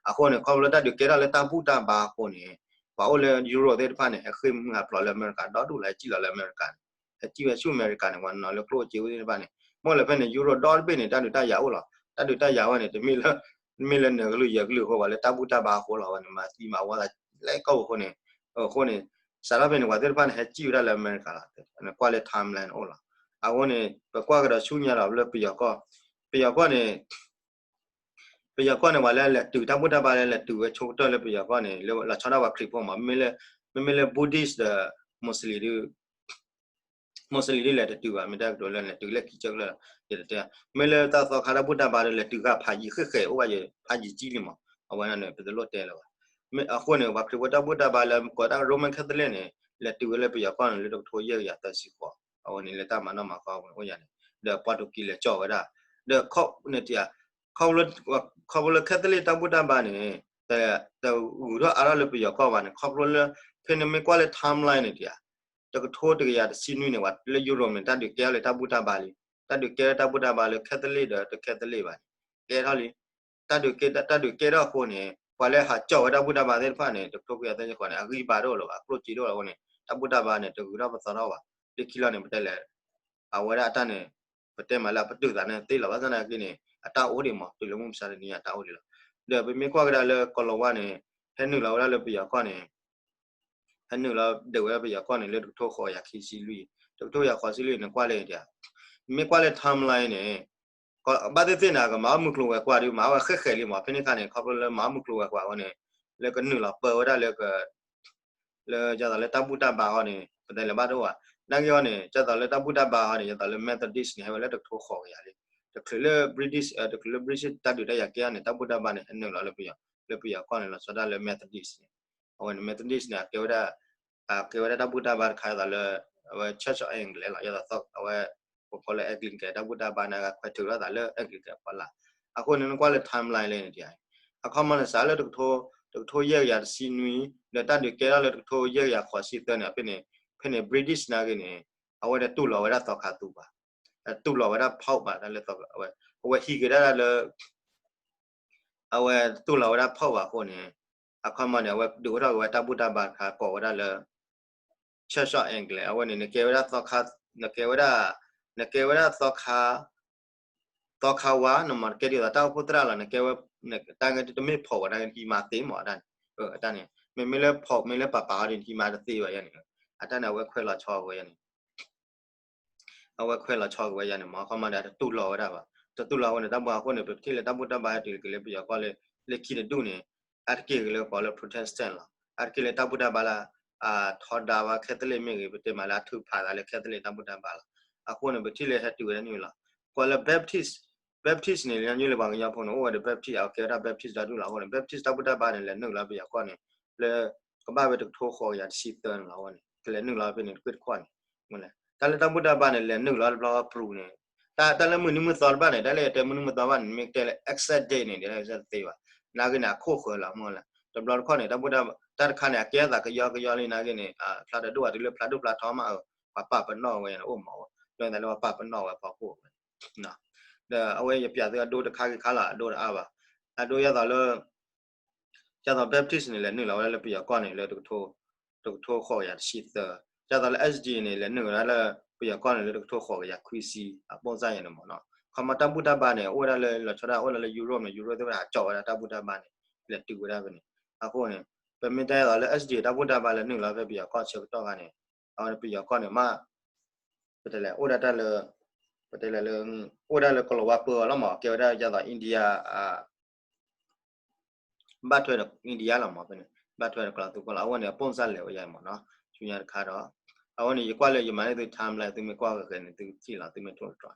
အဃိန့ၣ် ခီဖျိလၢတၢ်ဒုးကဲထီၣ်လၢတၢ်ဘူၣ်တၢ်ဘါအဃိန့ၣ် ပှၤအိၣ်လၢ Europe သ့ၣ်တဖၣ်န့ၣ် ဟဲဃ့ၢ်မှံဟးဖျိးလၢအမဲရကၤ ဒီဒူၣ်လၢဟဲစံၣ်လီၤလၢအမဲရကၤန့ၣ်, ဟဲစံၣ်ဝဲဆူအမဲရကၤန့ၣ် ပှၤနီၤလၢကျိၣ်စ့ဝဲသ့ၣ်တဖၣ်န့ၣ်, မ့ၢ်လၢဖဲန့ၣ် Europe ဒီတဘ့ၣ်န့ၣ် တၢ်ဒုးတၢ်ယၤအိၣ်လီၤ. တၢ်ဒုးတၢ်ယၤဝဲန့ၣ် တမ့ၢ်လၢ တမ့ၢ်လၢနွံကလုာ်ယဲၢ်ကလုာ်အဃိ ပှၤလၢတၢ်ဘူၣ်တၢ်ဘါအဃိလီၤ. ဝဲန့ၣ် မၤသံမၤဝီသးလဲၣ်ကီအဃိန့ၣ်, အဃိန့ၣ် စးထီၣ်ဖဲန့ၣ် ပှၤသ့ၣ်တဖၣ်န့ၣ် ဟဲစံၣ်ဝဲဒၣ်လၢအမဲရကၤလီၤ. ကွၢ်လၢ timeline အိၣ်လီၤ. အဃိန့ၣ် ပကွၢ်ကဒီးဆူညါဒီးလၢပယီၤကီၢ်, ပယီၤကီၢ်န့ၣ် ပယီၤကီၢ်န့ၣ် ပှၤလၢလဲၤတုၤတၢ်ဘူၣ်တၢ်ဘါလၢလဲၤတုၤဝဲဆိကတၢၢ်လၢပယီၤကီၢ်န့ၣ် လၢလီၤဆီဒၣ်ပှၤခရံာ်ဖိမး, မ့မ့ၢ်လၢ Buddhist ဒီး Muslim ဒ် Muslim ဒ်လဲၤတတုၤဘၣ်, မ့ၢ်တၢ်ကတိၤလၢလဲၤတုၤလၢခံကၢၢ်ကျၢၢ်လီၤ. ယတတဲ, မ့ၢ်လၢတၢ်သီခါတၢ်ဘူၣ်တၢ်ဘါဒီးလဲၤတုၤဃာ်ဖးယံၤဃဲးဃဲးအိၣ်ဘၣ်ယဲ ဖးယံၤကံလံမး, အဝဲန့ၣ် ပတလိၣ်တဲလၢၤဘၣ်. အဃိန့ၣ် ပှၤခရံာ်ဖိတၢ်ဘူၣ်တၢ်ဘါလၢကိးတၢ် Roman Catholic န့ၣ် လဲၤတုၤဝဲလၢပယီၤကီၢ်န့ၣ် လၢတကထိယဲၢ်ကယၤသၢဆံဃိး, အဝဲန့ၣ်လၢတၢ်မၤနီၣ်မၤဃါအဝဲန့ၣ်အိၣ်ယၤန့ၣ်, ဒီး Portuguese လဲၤကၠီၣ်ဝဲဒၣ်, ဒီး ခီဖျိလၢ Catholic တၢ်ဘူၣ်တၢ်ဘါန့ၣ် တဂုၤထီၣ်အါထီၣ်လၢပယီၤကီၢ်ဘၣ်န့ၣ် ခီဖျိလၢ ဖဲန့ၣ်မ့ၢ်ကွၢ်လၢ timeline န့ၣ်တဧါ, တကထိတကယၤတဆံနွံန့ၣ် ပှၤလၢ Europe န့ၣ် တၢ်ဒုးကဲထီၣ်လၢတၢ်ဘူၣ်တၢ်ဘါလံ, တၢ်ဒုးကဲထီၣ်တၢ်ဘူၣ်တၢ်ဘါလၢ Catholic ဒီးတ Catholic ဘၣ်န့ၣ် ကဲထီၣ်လံ. တၢ်ဒုးကဲ တၢ်ဒုးကဲထီၣ်အဃိန့ၣ် ပှၤလၢဟးကၠီၣ်ဝဲတၢ်ဘူၣ်တၢ်ဘါသ့ၣ်တဖၣ်န့ၣ် တကထိခွံကယၤသၢဆံဃိးန့ၣ် အဂံၢ်ဘါတအိၣ်လၢၤဘၣ်, ကျိၣ်စ့တအိၣ်လၢၤအဃိန့ၣ် တၢ်ဘူၣ်တၢ်ဘါန့ၣ် တဂုၤထီၣ်ပသီထီၣ်ဘၣ်. လၢခံလီၤန့ၣ် ပတဲလဲၣ် အဝဲဒၣ်အတၢ်န့ၣ် ပတဲမးလၢအပတုာ်သးန့ၣ်သ့လီၤ. ဘၣ်ဆၣ်သနာ်က့န့ၣ် အတၢ်အိၣ်ဒံးမး တုၤလၢမုၢ်မဆါတနံၤအတၢ်အိၣ်ဒံးလီၤ. ဒီးပမ့ၢ်ကွၢ်ကဒါလၢကီၤလၤဝါန့ၣ် ဟဲနုာ်လီၤဝဲဒၣ်လၢပယီၤကီၢ်န့ၣ် ဟဲနုာ်လီၤဒုးဝဲဒၣ်ပယီၤကီၢ်န့ၣ် လၢတကထိဃိးကယၤခံဆံလွံၢ်, တကထိဃိးကယၤခံဆံလွံၢ်န့ၣ် ကွၢ်လၢဒ် မ့ၢ်ကွၢ်လၢ timeline န့ၣ် ဘၣ်သ့ၣ်သ့ၣ်န့ၣ် ကမၤအီၣ်မုၢ်ကျိၤဝဲၤကွာ်ဒီး မၤအီၣ်ဝဲဃဲးဃဲးလံမး. ဖဲန့ၣ်အခါန့ၣ် ခီဖျိလၢမၤအီၣ်မုၢ်ကျိၤဝဲၤကွာ်အဃိန့ၣ် လၢကနုာ်လီၤပၢဝဲဒၣ်လၢ လၢဒ်သိးလၢတၢ်ဘူၣ်တၢ်ဘါအဂီၢ်န့ၣ် ပတဲလဲၤဘၣ်တအိၣ်ဘၣ်. နာ်က့အဂီၢ်န့ၣ် ဒ်သိးလၢတၢ်ဘူၣ်တၢ်ဘါအဂီၢ်န့ၣ် ဒ်သိးလၢ Methodist န့ၣ် ဟဲဝဲလၢတကထိဃိးကယၤလံ. တချုးလၢ British တချုးလၢ British တၢ်ဒုးတၢ်ယၤကဲအီၤန့ၣ် တၢ်ဘူၣ်တၢ်ဘါန့ၣ် ဟဲနုာ်လီၤလၢပယီၤ လၢပယီၤကီၢ်န့ၣ် လီၤဆီဒၣ်လၢ Methodist န့ၣ်. အဝဲန့ၣ် Methodist န့ၣ် အကဲဝဲဒၣ် အကဲဝဲဒၣ်တၢ်ဘူၣ်တၢ်ဘါတခါဒ်သိးလၢ အဝဲ Church of England လီၤ. ဒ်သိးအဝဲ ပကိးလၢ Anglican တၢ်ဘူၣ်တၢ်ဘါန့ၣ် အခွဲးထုးထီၣ်သးလၢ Anglican အဖီလာ်. အဃိန့ၣ် နကွၢ်လၢ timeline လၢန့ၣ် အခီမီန့ၣ် စးလၢတကထိ တကထိယဲၢ်ကယၤတဆံနွံ ဒီးတၢ်ဒုးကဲထီၣ်လၢတကထိယဲၢ်ကယၤဃိးဆံသၢန့ၣ် ဖဲန့ၣ် ဖဲန့ၣ် British နာ်က့န့ၣ် အဝဲဒၣ်တူၢ်လိာ်ဝဲဒၣ်သီခါသူဘၣ်, တူၢ်လိာ်ဝဲဒၣ် Pope ဘၣ် တၢ်လၢ အဝဲဟံးက့ၤဒၣ်လၢ အဝဲတူၢ်လိာ်ဝဲဒၣ် Pope ဘၣ်အဃိန့ၣ် အခီမီန့ၣ် အဝဲဒုးအိၣ်ထီၣ်က့ၤဝဲတၢ်ဘူၣ်တၢ်ဘါတခါ ကိးဝဲဒၣ်လၢ Church of England အဝဲန့ၣ် နကဲဝဲဒၣ်သီခါ နကဲဝဲဒၣ် နကဲဝဲဒၣ်သီခါ သီခါဝါ နမ့ၢ်ကဲဒ်သိးတၢ်အိၣ်ဖှိၣ်သရၣ်လီၤ နကဲဝဲ တၢ်ဂ့ၢ်တမ့ၢ် Pope ဘၣ် တၢ်ဂ့ၢ်တမ့ၢ် Pope ဘၣ် တၢ်န့ၣ် အတၢ်န့ၣ် မ့မ့ၢ်လၢ Pope မ့ၢ်လၢပၤပၤအီၤဒီး နဟံးမးတသ့ဘၣ်ယၤန့ၣ် အတၢ်န့ၣ် အဝဲခွဲးလီၤဆီက့ၤဝဲယၤန့ၣ် အဝဲခွဲးလီၤဆီက့ၤဝဲယၤန့ၣ်မ့ၢ် အခီမီန့ၣ် အတတူၢ်လိာ်ဝဲဒၣ်ဘၣ်. တတူၢ်လိာ်ဝဲန့ၣ် တၢ်ဘူၣ်အဃိန့ၣ် ပထံၣ်လၢတၢ်ဘူၣ်တၢ်ဘါဟဲတုၤက့ၤလၢပယီၤကီၢ်လၢ လၢခံတဒူၣ်န့ၣ် အါတက့ၢ်က့ၤလၢပကိးလၢ Protestant လီၤ. အါတက့ၢ်လၢတၢ်ဘူၣ်တၢ်ဘါလၢ ထီဒါဝဲ Catholic မ့ၢ်ဂ့ၤ ပတဲမးလၢအထုးဖးသးလၢ Catholic တၢ်ဘူၣ်တၢ်ဘါလီၤ. အဃိန့ၣ် ပထံၣ်လၢဟဲတုၤဝဲဒၣ်န့ၣ်လီၤ. ကွၢ်လၢ Baptist, Baptist န့ၣ် လၢညါလၢပှၤကညီဖိန့ၣ် အိၣ်ဝဲဒီး Baptist အကဲဝဲဒၣ် Baptist တၢ်ဒူၣ်လီၤ. အဃိန့ၣ် Baptist တၢ်ဘူၣ်တၢ်ဘါန့ၣ် လဲၤနုာ်လီၤပယီၤကီၢ်န့ၣ် လၢ ကဘၣ်ဝဲတကထိဃိးကယၤတဆံသၢန့ၣ်လီၤ. အဝဲန့ၣ် ကလဲၤနုာ်လီၤဖဲန့ၣ် တကွ့ၢ်တခီန့ၣ် တၢ်လၢတၢ်ဘူၣ်တၢ်ဘါန့ၣ် လဲၤနုာ်လီၤတဘျီဃီပရူၤန့ၣ် တၢ် တၢ်လၢမုၢ်နံၤမုၢ်သီတဖၣ်န့ၣ် တၢ်လၢယတဲမုၢ်နံၤမုၢ်သီတဖၣ်န့ၣ် မ့ၢ်ကတဲလၢ exact date န့ၣ် ဒ်လဲၣ်တသ့ဘၣ်. နာ်က့န့ၣ် အခိၣ်ဃၢၤလီၤမ့ၢ်လဲၣ်. တဘျီတခီန့ၣ် တၢ်ဘူၣ်တၢ် တၢ်တခါန့ၣ် အကဲအသးကယီကယီလံနာ်က့န့ၣ် ဖျါတဒိၣ်အတုၤလၢဖျါဒိၣ်ဖျါထီမး ပှၤပာ်ပနီၣ်ဝဲန့ၣ် အိၣ်မးဝဲ ဒီးသးလၢပှၤပာ်ပနီၣ်ဝဲဖီခိၣ်ဝဲ ဒီးအဝဲယပျးသုအဒိတခါဂ့ၤခါလီၤ အဒိတအါဘၣ်. အဒိဒ်သိးလၢ ဒ်သိး Baptist န့ၣ် လဲၤနုာ်လီၤဝဲဒၣ်လၢပယီၤကီၢ်န့ၣ်လၢ တကထိဃိးကယၤတဆံသၢ, ဒ်သိးလၢ SDA န့ၣ် လဲၤနုာ်ဝဲဒၣ်လၢပယီၤကီၢ်န့ၣ်လၢတကထိဃိးကယၤခွံဆံ အပိၢ်စၢ်ယဲၢ်န့ၣ်မ့ၢ်နီၤ. ခီမီတၢ်ဘူၣ်တၢ်ဘါန့ၣ် အိၣ်ဝဲဒၣ်လၢလီၤဆီဒၣ်အိၣ်လၢလၢ Europe န့ၣ် Europe သ့ၣ်ဝဲဒၣ်ဟးကၠီၣ်ဝဲဒၣ်တၢ်ဘူၣ်တၢ်ဘါန့ၣ် လဲၤတုၤဝဲဒၣ်ဖဲန့ၣ်. အဃိန့ၣ် ပမ့ၢ်တဲဒ်သိးလၢ SDA တၢ်ဘူၣ်တၢ်ဘါလဲၤနုာ်လီၤဖဲပယီၤကီၢ်ဆၢကတီၢ်ခါန့ၣ် အဝဲန့ၣ်ပယီၤကီၢ်န့ၣ်မ့ၢ် ပတဲလဲၣ် အိၣ်ဒၣ်တၢ်လၢ ပတဲလဲၣ်လၢ အိၣ်ဒၣ်လၢကီၤလၤဝါပၢအီၤလီၤမး ကဲဝဲဒၣ်ဒ်သိး India ဘၣ်ထွဲဒီး India လီၤမး ဖဲန့ၣ် ဘၣ်ထွဲဒီးကီၤလၤဝါပၢအီၤလီၤ. အဝဲန့ၣ် အပိၢ်စၢ်လဲၤဝဲယါမးနီၤ. ဆူညါတခါဒီး အဝဲန့ၣ် ယကွၢ်လၢယမၤန့ၢ်သု timeline သုမ့ၢ်ကွၢ်ဂ့ၤဂ့ၤန့ၣ် သုထံၣ်လီၤ သုမ့ၢ်ထိၣ်တတြီၤ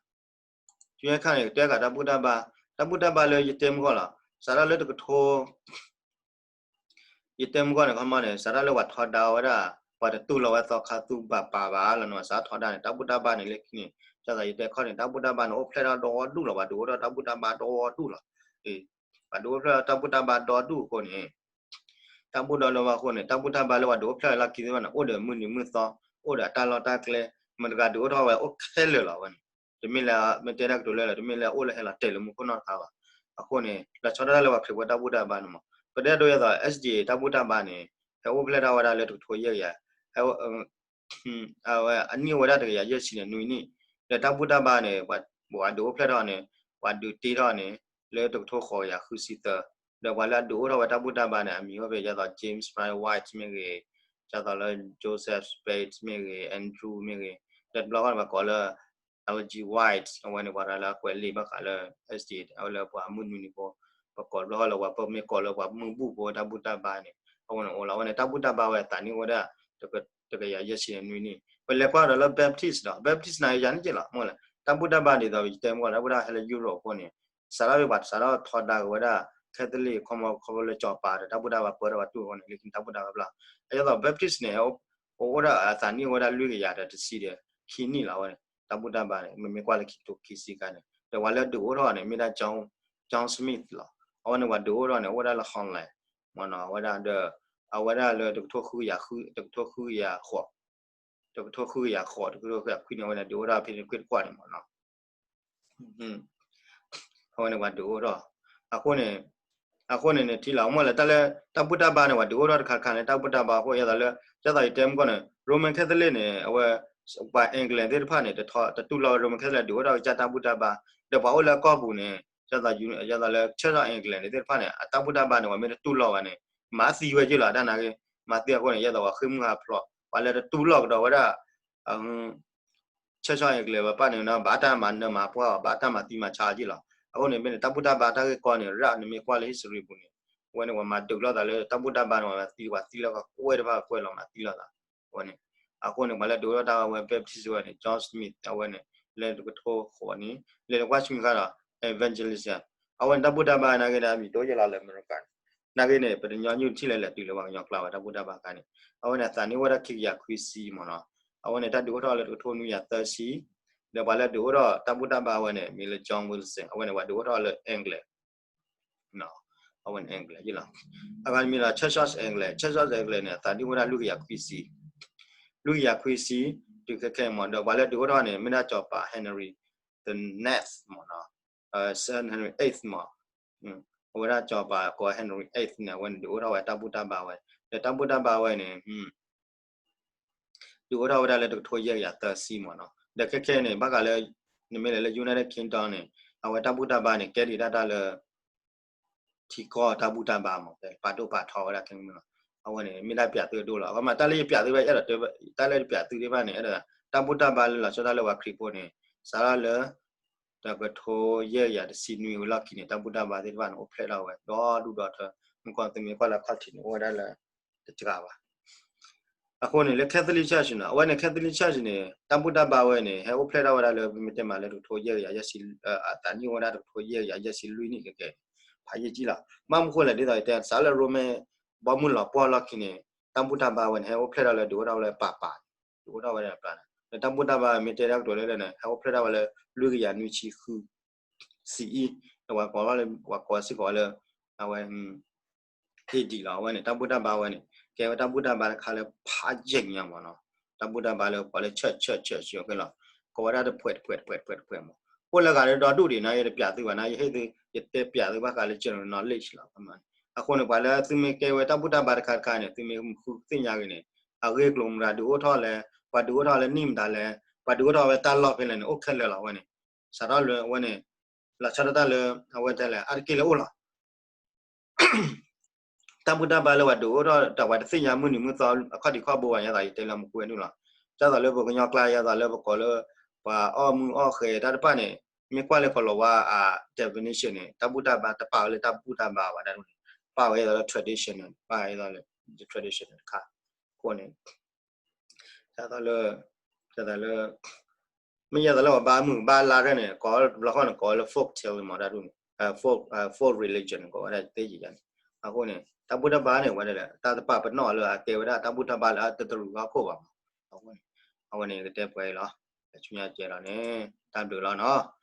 ဆူညါတခါန့ၣ် ကတဲဃာ်တၢ်ဘူၣ်တၢ်ဘါ တၢ်ဘူၣ်တၢ်ဘါလၢယတဲမုၢ်ဂီၢ်လီၤ. စးထီၣ်လၢတကထိ ယတဲမုၢ်ဂီၢ်န့ၣ် ခီမီန့ၣ် စးထီၣ်လၢပှၤထီဒါဝဲဒၣ် ပှၤတတူၢ်လိာ်ဝဲသီခါသူဘၣ်ပာ်ဘၣ်လီၤနီၤ. စးထီၣ်ထီဒါန့ၣ် တၢ်ဘူၣ်တၢ်ဘါန့ၣ် လၢခံန့ၣ် ဒ်သိးယတဲခီန့ၣ် တၢ်ဘူၣ်တၢ်ဘါန့ၣ် အိၣ်ဖျဲၣ်ထီၣ်ဒီဒူၣ်လီၤ. ပှၤဒုးအိၣ်ထီၣ်တၢ်ဘူၣ်တၢ်ဘါဒီဒူၣ်လီၤ. ပှၤဒုးအိၣ်ဖျဲၣ်ထီၣ်တၢ်ဘူၣ်တၢ်ဘါဒီဒူၣ်အဃိန့ၣ် တၢ်ဘူၣ်ဒီဒူၣ်ဘၣ်အဃိန့ၣ် တၢ်ဘူၣ်တၢ်ဘါလၢပှၤဒုးအိၣ်ဖျဲၣ်လၢခံသ့ၣ်တဖၣ်န့ၣ် အိၣ်ဒီးမုၢ်နံၤမုၢ်သီ အိၣ်ဒီးအတၢ်လီၢ်တၢ်ကျဲ မတၤတဂၤဒုးအိၣ်ထီၣ်ဝဲအိၣ်ခဲလၢာ်လီၤဝဲန့ၣ်. တမ့ၢ်လၢ မ့ၢ်တဲတၢ်ကတိၤလၢလီၤ တမ့ၢ်လၢအိၣ်လၢဟဲလီၤတဲာ်လၢမူခိၣ်နီၢ်တခါဘၣ်. အဃိန့ၣ် လီၤဆီဒၣ်တၢ်လၢပှၤခရံာ်ဖိတၢ်ဘူၣ်တၢ်ဘါန့ၣ်မး ပတဲဒိဒ်သိး SDA တၢ်ဘူၣ်တၢ်ဘါန့ၣ် ဟဲအိၣ်ဖျဲၣ်ထီၣ်ဝဲဒၣ်လၢတကထိယဲၢ်ကယၤ ဟဲ အဝဲအနံၣ်အိၣ်ဝဲဒၣ်တကယၤယဲၢ်ဆံန့ၣ်နွံနံၣ် ဒီးတၢ်ဘူၣ်တၢ်ဘါန့ၣ် ပှၤဒုးအိၣ်ဖျဲၣ်ထီၣ်န့ၣ် ပှၤဒုးတ့ထီၣ်န့ၣ် လၢတကထိဃိးကယၤဃုဆံသၢ ဒီးပှၤလၢအဒုးအိၣ်ထီၣ်ဝဲတၢ်ဘူၣ်တၢ်ဘါန့ၣ် အမံၤအိၣ်ဖဲဒ်သိး James White မ့ၢ်ဂ့ၤ ဒ်သိးလၢ Joseph Smith မ့ၢ်ဂ့ၤ Andrew မ့ၢ်ဂ့ၤ ဒီးတဘျီဃီန့ၣ် ပှၤကိးလၢ Ellen G. White အဝဲန့ၣ် ပှၤတဂၤလၢအကွဲးလံာ်ဘၣ်ဃးလၢ SDA အဝဲလၢပှၤမုၢ်နွံနံၤဖိ ပှၤကိးတဘျီဃီလၢပှၤပမ့ၢ်ကိးလၢပှၤမုၢ်ဘူၣ်ဖိတၢ်ဘူၣ်တၢ်ဘါန့ၣ် အဝဲန့ၣ်အိၣ်လီၤ. အဝဲန့ၣ် တၢ်ဘူၣ်တၢ်ဘါဝဲအသးနံၣ်အိၣ်ဝဲဒၣ် တကယၤယဲၢ်ဆံန့ၣ်နွံနံၣ် ပလဲၤကွၢ်ဒီးလၢ Baptist ဒီး Baptist န့ၣ်ယၤန့ၣ်က့လီၤ မ့ၢ်လဲၣ် တၢ်ဘူၣ်တၢ်ဘါဒ်သိးယတဲမ့ၢ်လၢ တၢ်ဘူၣ်တၢ်ဘါဟဲလၢ Europe အဃိန့ၣ် စးထီၣ်ဖဲပှၤစးထီၣ်ထီဒါက့ၤဝဲဒၣ် Catholic ခီမီခီဖျိလၢစီၤပၤဒီး တၢ်ဘူၣ်တၢ်ဘါပၢထီၣ်ဝဲတူၢ်အဃိန့ၣ် လၢခံတၢ်ဘူၣ်တၢ်ဘါဘျီ ဒ်သိး Baptist န့ၣ် အိၣ်ဒၣ်အသးနံၣ်အိၣ်ဝဲဒၣ်လွံၢ်ကယၤဒီးတဆံဒီးခံနံၣ်လီၤဝဲန့ၣ် တၢ်ဘူၣ်တၢ်ဘါန့ၣ် မ့မ့ၢ်ကွၢ်လၢခံကထိခံဆံခါန့ၣ် ဒီးပှၤလၢအဒုးအိၣ်ထီၣ်န့ၣ် မ့ၢ်ဒၣ် John Smith လီၤ. အဝဲန့ၣ်ပှၤဒုးအိၣ်ထီၣ်န့ၣ် အိၣ်ဝဲဒၣ်လၢ Holland မ့ၢ်နီၤ အဝဲဒၣ်ဒီး အဝဲဒၣ်လၢတကထိဃုကယၤဃု တကထိဃုကယၤဃိး တကထိဃုကယၤဃိး တကထိဃုကယၤခွံန့ၣ် အဝဲန့ၣ်ဒုးအိၣ်ထီၣ်ဖဲန့ၣ်ခွ့တကွၢ်န့ၣ်မ့ၢ်နီၤ အဝဲန့ၣ်ပှၤဒုးအိၣ်ထီၣ် အဃိန့ၣ် အဃိန့ၣ်န့ၣ် ထံၣ်လီၤ မ့ၢ်လၢတၢ်လၢ တၢ်ဘူၣ်တၢ်ဘါန့ၣ် ပှၤဒုးအိၣ်ထီၣ်တခါခါန့ၣ် တၢ်ဘူၣ်တၢ်ဘါအဃိ ယသးလၢ ယသးယတဲမုၢ်ကီၢ်န့ၣ် Roman Catholic န့ၣ် အဝဲ ပှၤ England သ့ၣ်တဖၣ်န့ၣ် တတူၢ်လိာ်ဝဲ Roman Catholic ဒုးအိၣ်ထီၣ်ကစၢ်တၢ်ဘူၣ်တၢ်ဘါ ဒီးပှၤအိၣ်လၢကီၢ်ပူၤန့ၣ် ယသးလၢ Church of England န့ၣ်သ့ၣ်တဖၣ်န့ၣ် အတၢ်ဘူၣ်တၢ်ဘါန့ၣ် ပှၤမ့ၢ်တတူၢ်လိာ်ဘၣ်န့ၣ် မၤသံဝဲယ့ၢ်လီၤ အတၢ်နာ်က့ မၤသံအဃိန့ၣ် ယသးပှၤဃ့ၢ်မုၢ်ဟးဖျိး ပှၤလၢတတူၢ်လိာ်ကဒီးဝဲဒၣ် Church of England ဝဲပၣ်န့ၣ် ဘၣ်တၢ်မၤနၢၤမၤပှၢ်အီၤ ဘၣ်တၢ်မၤသံမၤဆါအီၤယ့ၢ်လီၤ. အဃိန့ၣ် မ့ၢ်န့ၣ် တၢ်ဘူၣ်တၢ်ဘါတၢ်ဂ့ၢ်ကီန့ၣ် ရၣ်နမ့ၢ်ကွၢ်လၢ history ပူၤန့ၣ် အဝဲန့ၣ် ပှၤမၤဒုးလိာ်သးလၢတၢ်ဘူၣ်တၢ်ဘါန့ၣ် ပှၤမၤသံ ပှၤသံလၢကကွဲၢ်တဖၣ်ကွဲၢ်လီၤမၤသံလိာ်သး အဝဲန့ၣ် အဃိန့ၣ် ပှၤလၢဒုးအိၣ်ထီၣ်တၢ်ဝဲ Baptist ဝဲန့ၣ် John Smith အဝဲန့ၣ် လၢတကထိဃိးနံၣ် လဲၤနကွၢ်ဆူၣ်မံၤဃာ်ဒီး evangelism အဝဲန့ၣ် တၢ်ဘူၣ်တၢ်ဘါနာ်က့ဒီး မံၤဒိၣ်ယ့ၢ်လီၤလၢအမဲရကၤန့ၣ် နာ်က့န့ၣ် ပတညီနုၢ်ထံၣ်လၢလဲၤတုၤလၢပှၤကညီကျါဝဲတၢ်ဘူၣ်တၢ်ဘါခါန့ၣ် အဝဲန့ၣ် အသးနံၣ်အိၣ်ဝဲဒၣ်ခံကယၤခွံဆံမ့ၢ်နီၤ အဝဲန့ၣ် တၢ်ဒုးအိၣ်ထီၣ်လၢတကထိနွံကယၤသၢဆံ ဒီးပှၤလၢဒုးအိၣ်ထီၣ်တၢ်ဘူၣ်တၢ်ဘါဝဲန့ၣ် မ့ၢ်လၢ John Wilson အဝဲန့ၣ် ပှၤဒုးအိၣ်ထီၣ်လၢ England အဝဲန့ၣ် England ယ့ၢ်လီၤ အဂၤတမံၤလီၤ Church of England Church of England န့ၣ် အသးနံၣ်အိၣ်ဝဲဒၣ်လွံၢ်ကယၤခွံဆံ လွံၢ်ကယၤခွံဆံ တုၤခဲခဲအံၤမ့ၢ် ဒီးပှၤလၢဒုးအိၣ်ထီၣ်န့ၣ် မ့ၢ်ဒၣ်စီၤပၤ Henry the ninth မ့ၢ်နီၤ Saint Henry eighth မ့ၢ် အဝဲဒၣ်စီၤပၤကိး Henry eighth န့ၣ် အဝဲန့ၣ်ဒုးအိၣ်ထီၣ်ဝဲတၢ်ဘူၣ်တၢ်ဘါဝဲ ဒီးတၢ်ဘူၣ်တၢ်ဘါဝဲန့ၣ် ဒုးအိၣ်ထီၣ်ဝဲဒၣ်လၢတကထိယဲၢ်ကယၤသၢဆံမ့ၢ်နီၤ ဒီးခဲခဲအံၤန့ၣ် ဘၣ်ဃးလၢ နမ့ၢ်လဲၤလၢ United Kingdom န့ၣ် အဝဲတၢ်ဘူၣ်တၢ်ဘါန့ၣ် ကဲဒံးဒၣ်တၢ်လၢ ထံကီၢ်တၢ်ဘူၣ်တၢ်ဘါမ့ၢ် ပာ်ဒိၣ်ပာ်ထီဝဲဒၣ်ခဲမုၢ်လီၤ အဝဲန့ၣ် မ့ၢ်ဒၣ်ပၠးသုဒိၣ်လီၤ အဝဲမ့ၢ်တၢ်လၢယပၠးသုဘၣ်အဲၣ်ဒိးတဲ တၢ်လၢယပၠးသုသ့ၣ်တဖၣ်န့ၣ် အဲၣ်ဒိး တၢ်ဘူၣ်တၢ်ဘါလၢလီၤဆီဒၣ်တၢ်လၢပှၤခရံာ်ဖိန့ၣ် စးထီၣ်လၢ တကထိယဲၢ်ကယၤတဆံနွံဝံၤလီၢ်ခံန့ၣ် တၢ်ဘူၣ်တၢ်ဘါသ့ၣ်တဖၣ်န့ၣ် အိၣ်ဖျဲၣ်ထီၣ်ဝဲ ဒီဒူၣ်ဒီထၢ မ့ၢ်ကီၢ်သုမ့ၢ်ကွၢ်လၢခီၣ်ထံးန့ၣ် အိၣ်ဝဲဒၣ်လၢ တစှၤဘၣ် အဃိန့ၣ်လၢ Catholic Church န့ၣ် အဝဲန့ၣ် Catholic Church န့ၣ် တၢ်ဘူၣ်တၢ်ဘါဝဲန့ၣ် ဟဲအိၣ်ဖျဲၣ်ထီၣ်ဝဲဒၣ်လၢ ပမ့ၢ်တဲမးလၢတကထိယဲၢ်ကယၤယဲၢ်ဆံ အသးနံၣ်အိၣ်ဝဲဒၣ်တကထိယဲၢ်ကယၤယဲၢ်ဆံလွံၢ်နံၣ်ကကဲန့ၣ် ဖးယံာ်ကံလီၤ ဘၣ်မနုၤဃိလဲၣ်ဒ်သိးယတဲ စးလၢ Roman ဘီမုၢ်လီၤပှီၢ်လီၢ်ခံန့ၣ် တၢ်ဘူၣ်တၢ်ဘါဝဲန့ၣ် ဟဲအိၣ်ဖျဲၣ်ထီၣ်လၢဒုးအိၣ်ထီၣ်ဝဲလၢပၤပၤ ဒုးအိၣ်ထီၣ်ဝဲဒၣ်ပျၢ်န့ၣ် ဒီးတၢ်ဘူၣ်တၢ်ဘါမ့ၢ်တဲတၢ်ကတိၤလၢလၢန့ၣ် ဟဲအိၣ်ဖျဲၣ်ထီၣ်ဝဲလၢလွံၢ်ကယၤနွံဆံဃု ဆံအံၤ ဒီးပှၤကိးလီၤလၢ ပှၤကိးစ့ၢ်ကီးဝဲလၢ အဝဲ AD လီၤ အဝဲန့ၣ် တၢ်ဘူၣ်တၢ်ဘါဝဲန့ၣ် ကဲဝဲတၢ်ဘူၣ်တၢ်ဘါတခါလၢဖးယံာ်ညါမ့ၢ်နီၤ တၢ်ဘူၣ်တၢ်ဘါလၢကိးလၢ church church church ကဲလီၤ ကိးဝဲဒၣ်တဖှဲးတဖှဲးတဖှဲးတဖှဲးတဖှဲးမ့ၢ် အိၣ်လၢဂၤဒီဒူၣ်ဒံးန့ၣ် ယတပၠးသုဘၣ်န့ၣ် ယဟ့ၣ်သု ယတဲပၠးသုဘၣ်ဃးလၢ general knowledge လီၤ အဃိန့ၣ် ပှၤလၢသုမ့ၢ်ကဲဝဲတၢ်ဘူၣ်တၢ်ဘါတခါတခါန့ၣ် သုမ့ၢ်ဃုသ့ၣ်ညါဂ့ၤန့ၣ် အဂ့ၢ်ကျိၤမတၤဒုးအိၣ်ထီၣ်လဲၣ် ပှၤဒုးအိၣ်ထီၣ်လၢနံၣ်မတၤလဲၣ် ပှၤဒုးအိၣ်ထီၣ်ဝဲတၢ်လီၢ်ဖဲလဲၣ်န့ၣ် အိၣ်ခဲလၢာ်လီၤဝဲန့ၣ် စးထီၣ်လၢအဝဲန့ၣ် လီၤဆီဒၣ်တၢ်လၢ အဝဲတဲလဲၣ် အါတက့ၢ်လၢအိၣ်လီၤ တၢ်ဘူၣ်တၢ်ဘါလၢပှၤဒုးအိၣ်ထီၣ်ဒီးပှၤတသ့ၣ်ညါမုၢ်နံၤမုၢ်သီ အခီၣ်ထံးခီၣ်ဘိဝဲ ယသးယတဲလၢမူကွဲနုာ်လီၤ ဒ်သိးလၢပကညီကျါ ယသးလၢပကိးလၢ ပှၤအီၣ်မုၢ်အီၣ်ဃဲတၢ်တဖၣ်န့ၣ် မ့ၢ်ကွၢ်လၢကီၤလၤဝါအ definition န့ၣ် တၢ်ဘူၣ်တၢ်ဘါတပာ်ဝဲလၢတၢ်ဘူၣ်တၢ်ဘါဘၣ်ဒၣ်န့ၣ် ပာ်ဝဲဒၣ်လၢ tradition န့ၣ် ပာ်ဝဲဒၣ်လၢ tradition န့ၣ်တခါ အဃိန့ၣ် ဒ်သိးလၢ ဒ်သိးလၢ မ့ၢ်ယသးလၢပှၤဘါမုၢ်ဘါလါရဲၣ်န့ၣ် ကိးတဘျီဃီန့ၣ် ကိးဝဲလၢ folk tale မ့ၢ်ဒၣ်ဒ်န့ၣ် folk folk religion ကိးဝဲဒၣ်သ့ယံာ်ယံာ်န့ၣ် အဃိန့ၣ် တၢ်ဘူၣ်တၢ်ဘါန့ၣ် ဝဲဒၣ်လဲၣ် တၢ်တပာ်ပနီၣ်လၢအကဲဝဲဒၣ်တၢ်ဘူၣ်တၢ်ဘါလၢအတတရူးဟီၣ်ခိၣ်ဘၣ်မး အဃိန့ၣ် အဝဲန့ၣ်ကတဲပှဲၤအံၤလီၤ ဆူညါကဲလီၤန့ၣ် တၢ်ဘျုးလီၤနီၤ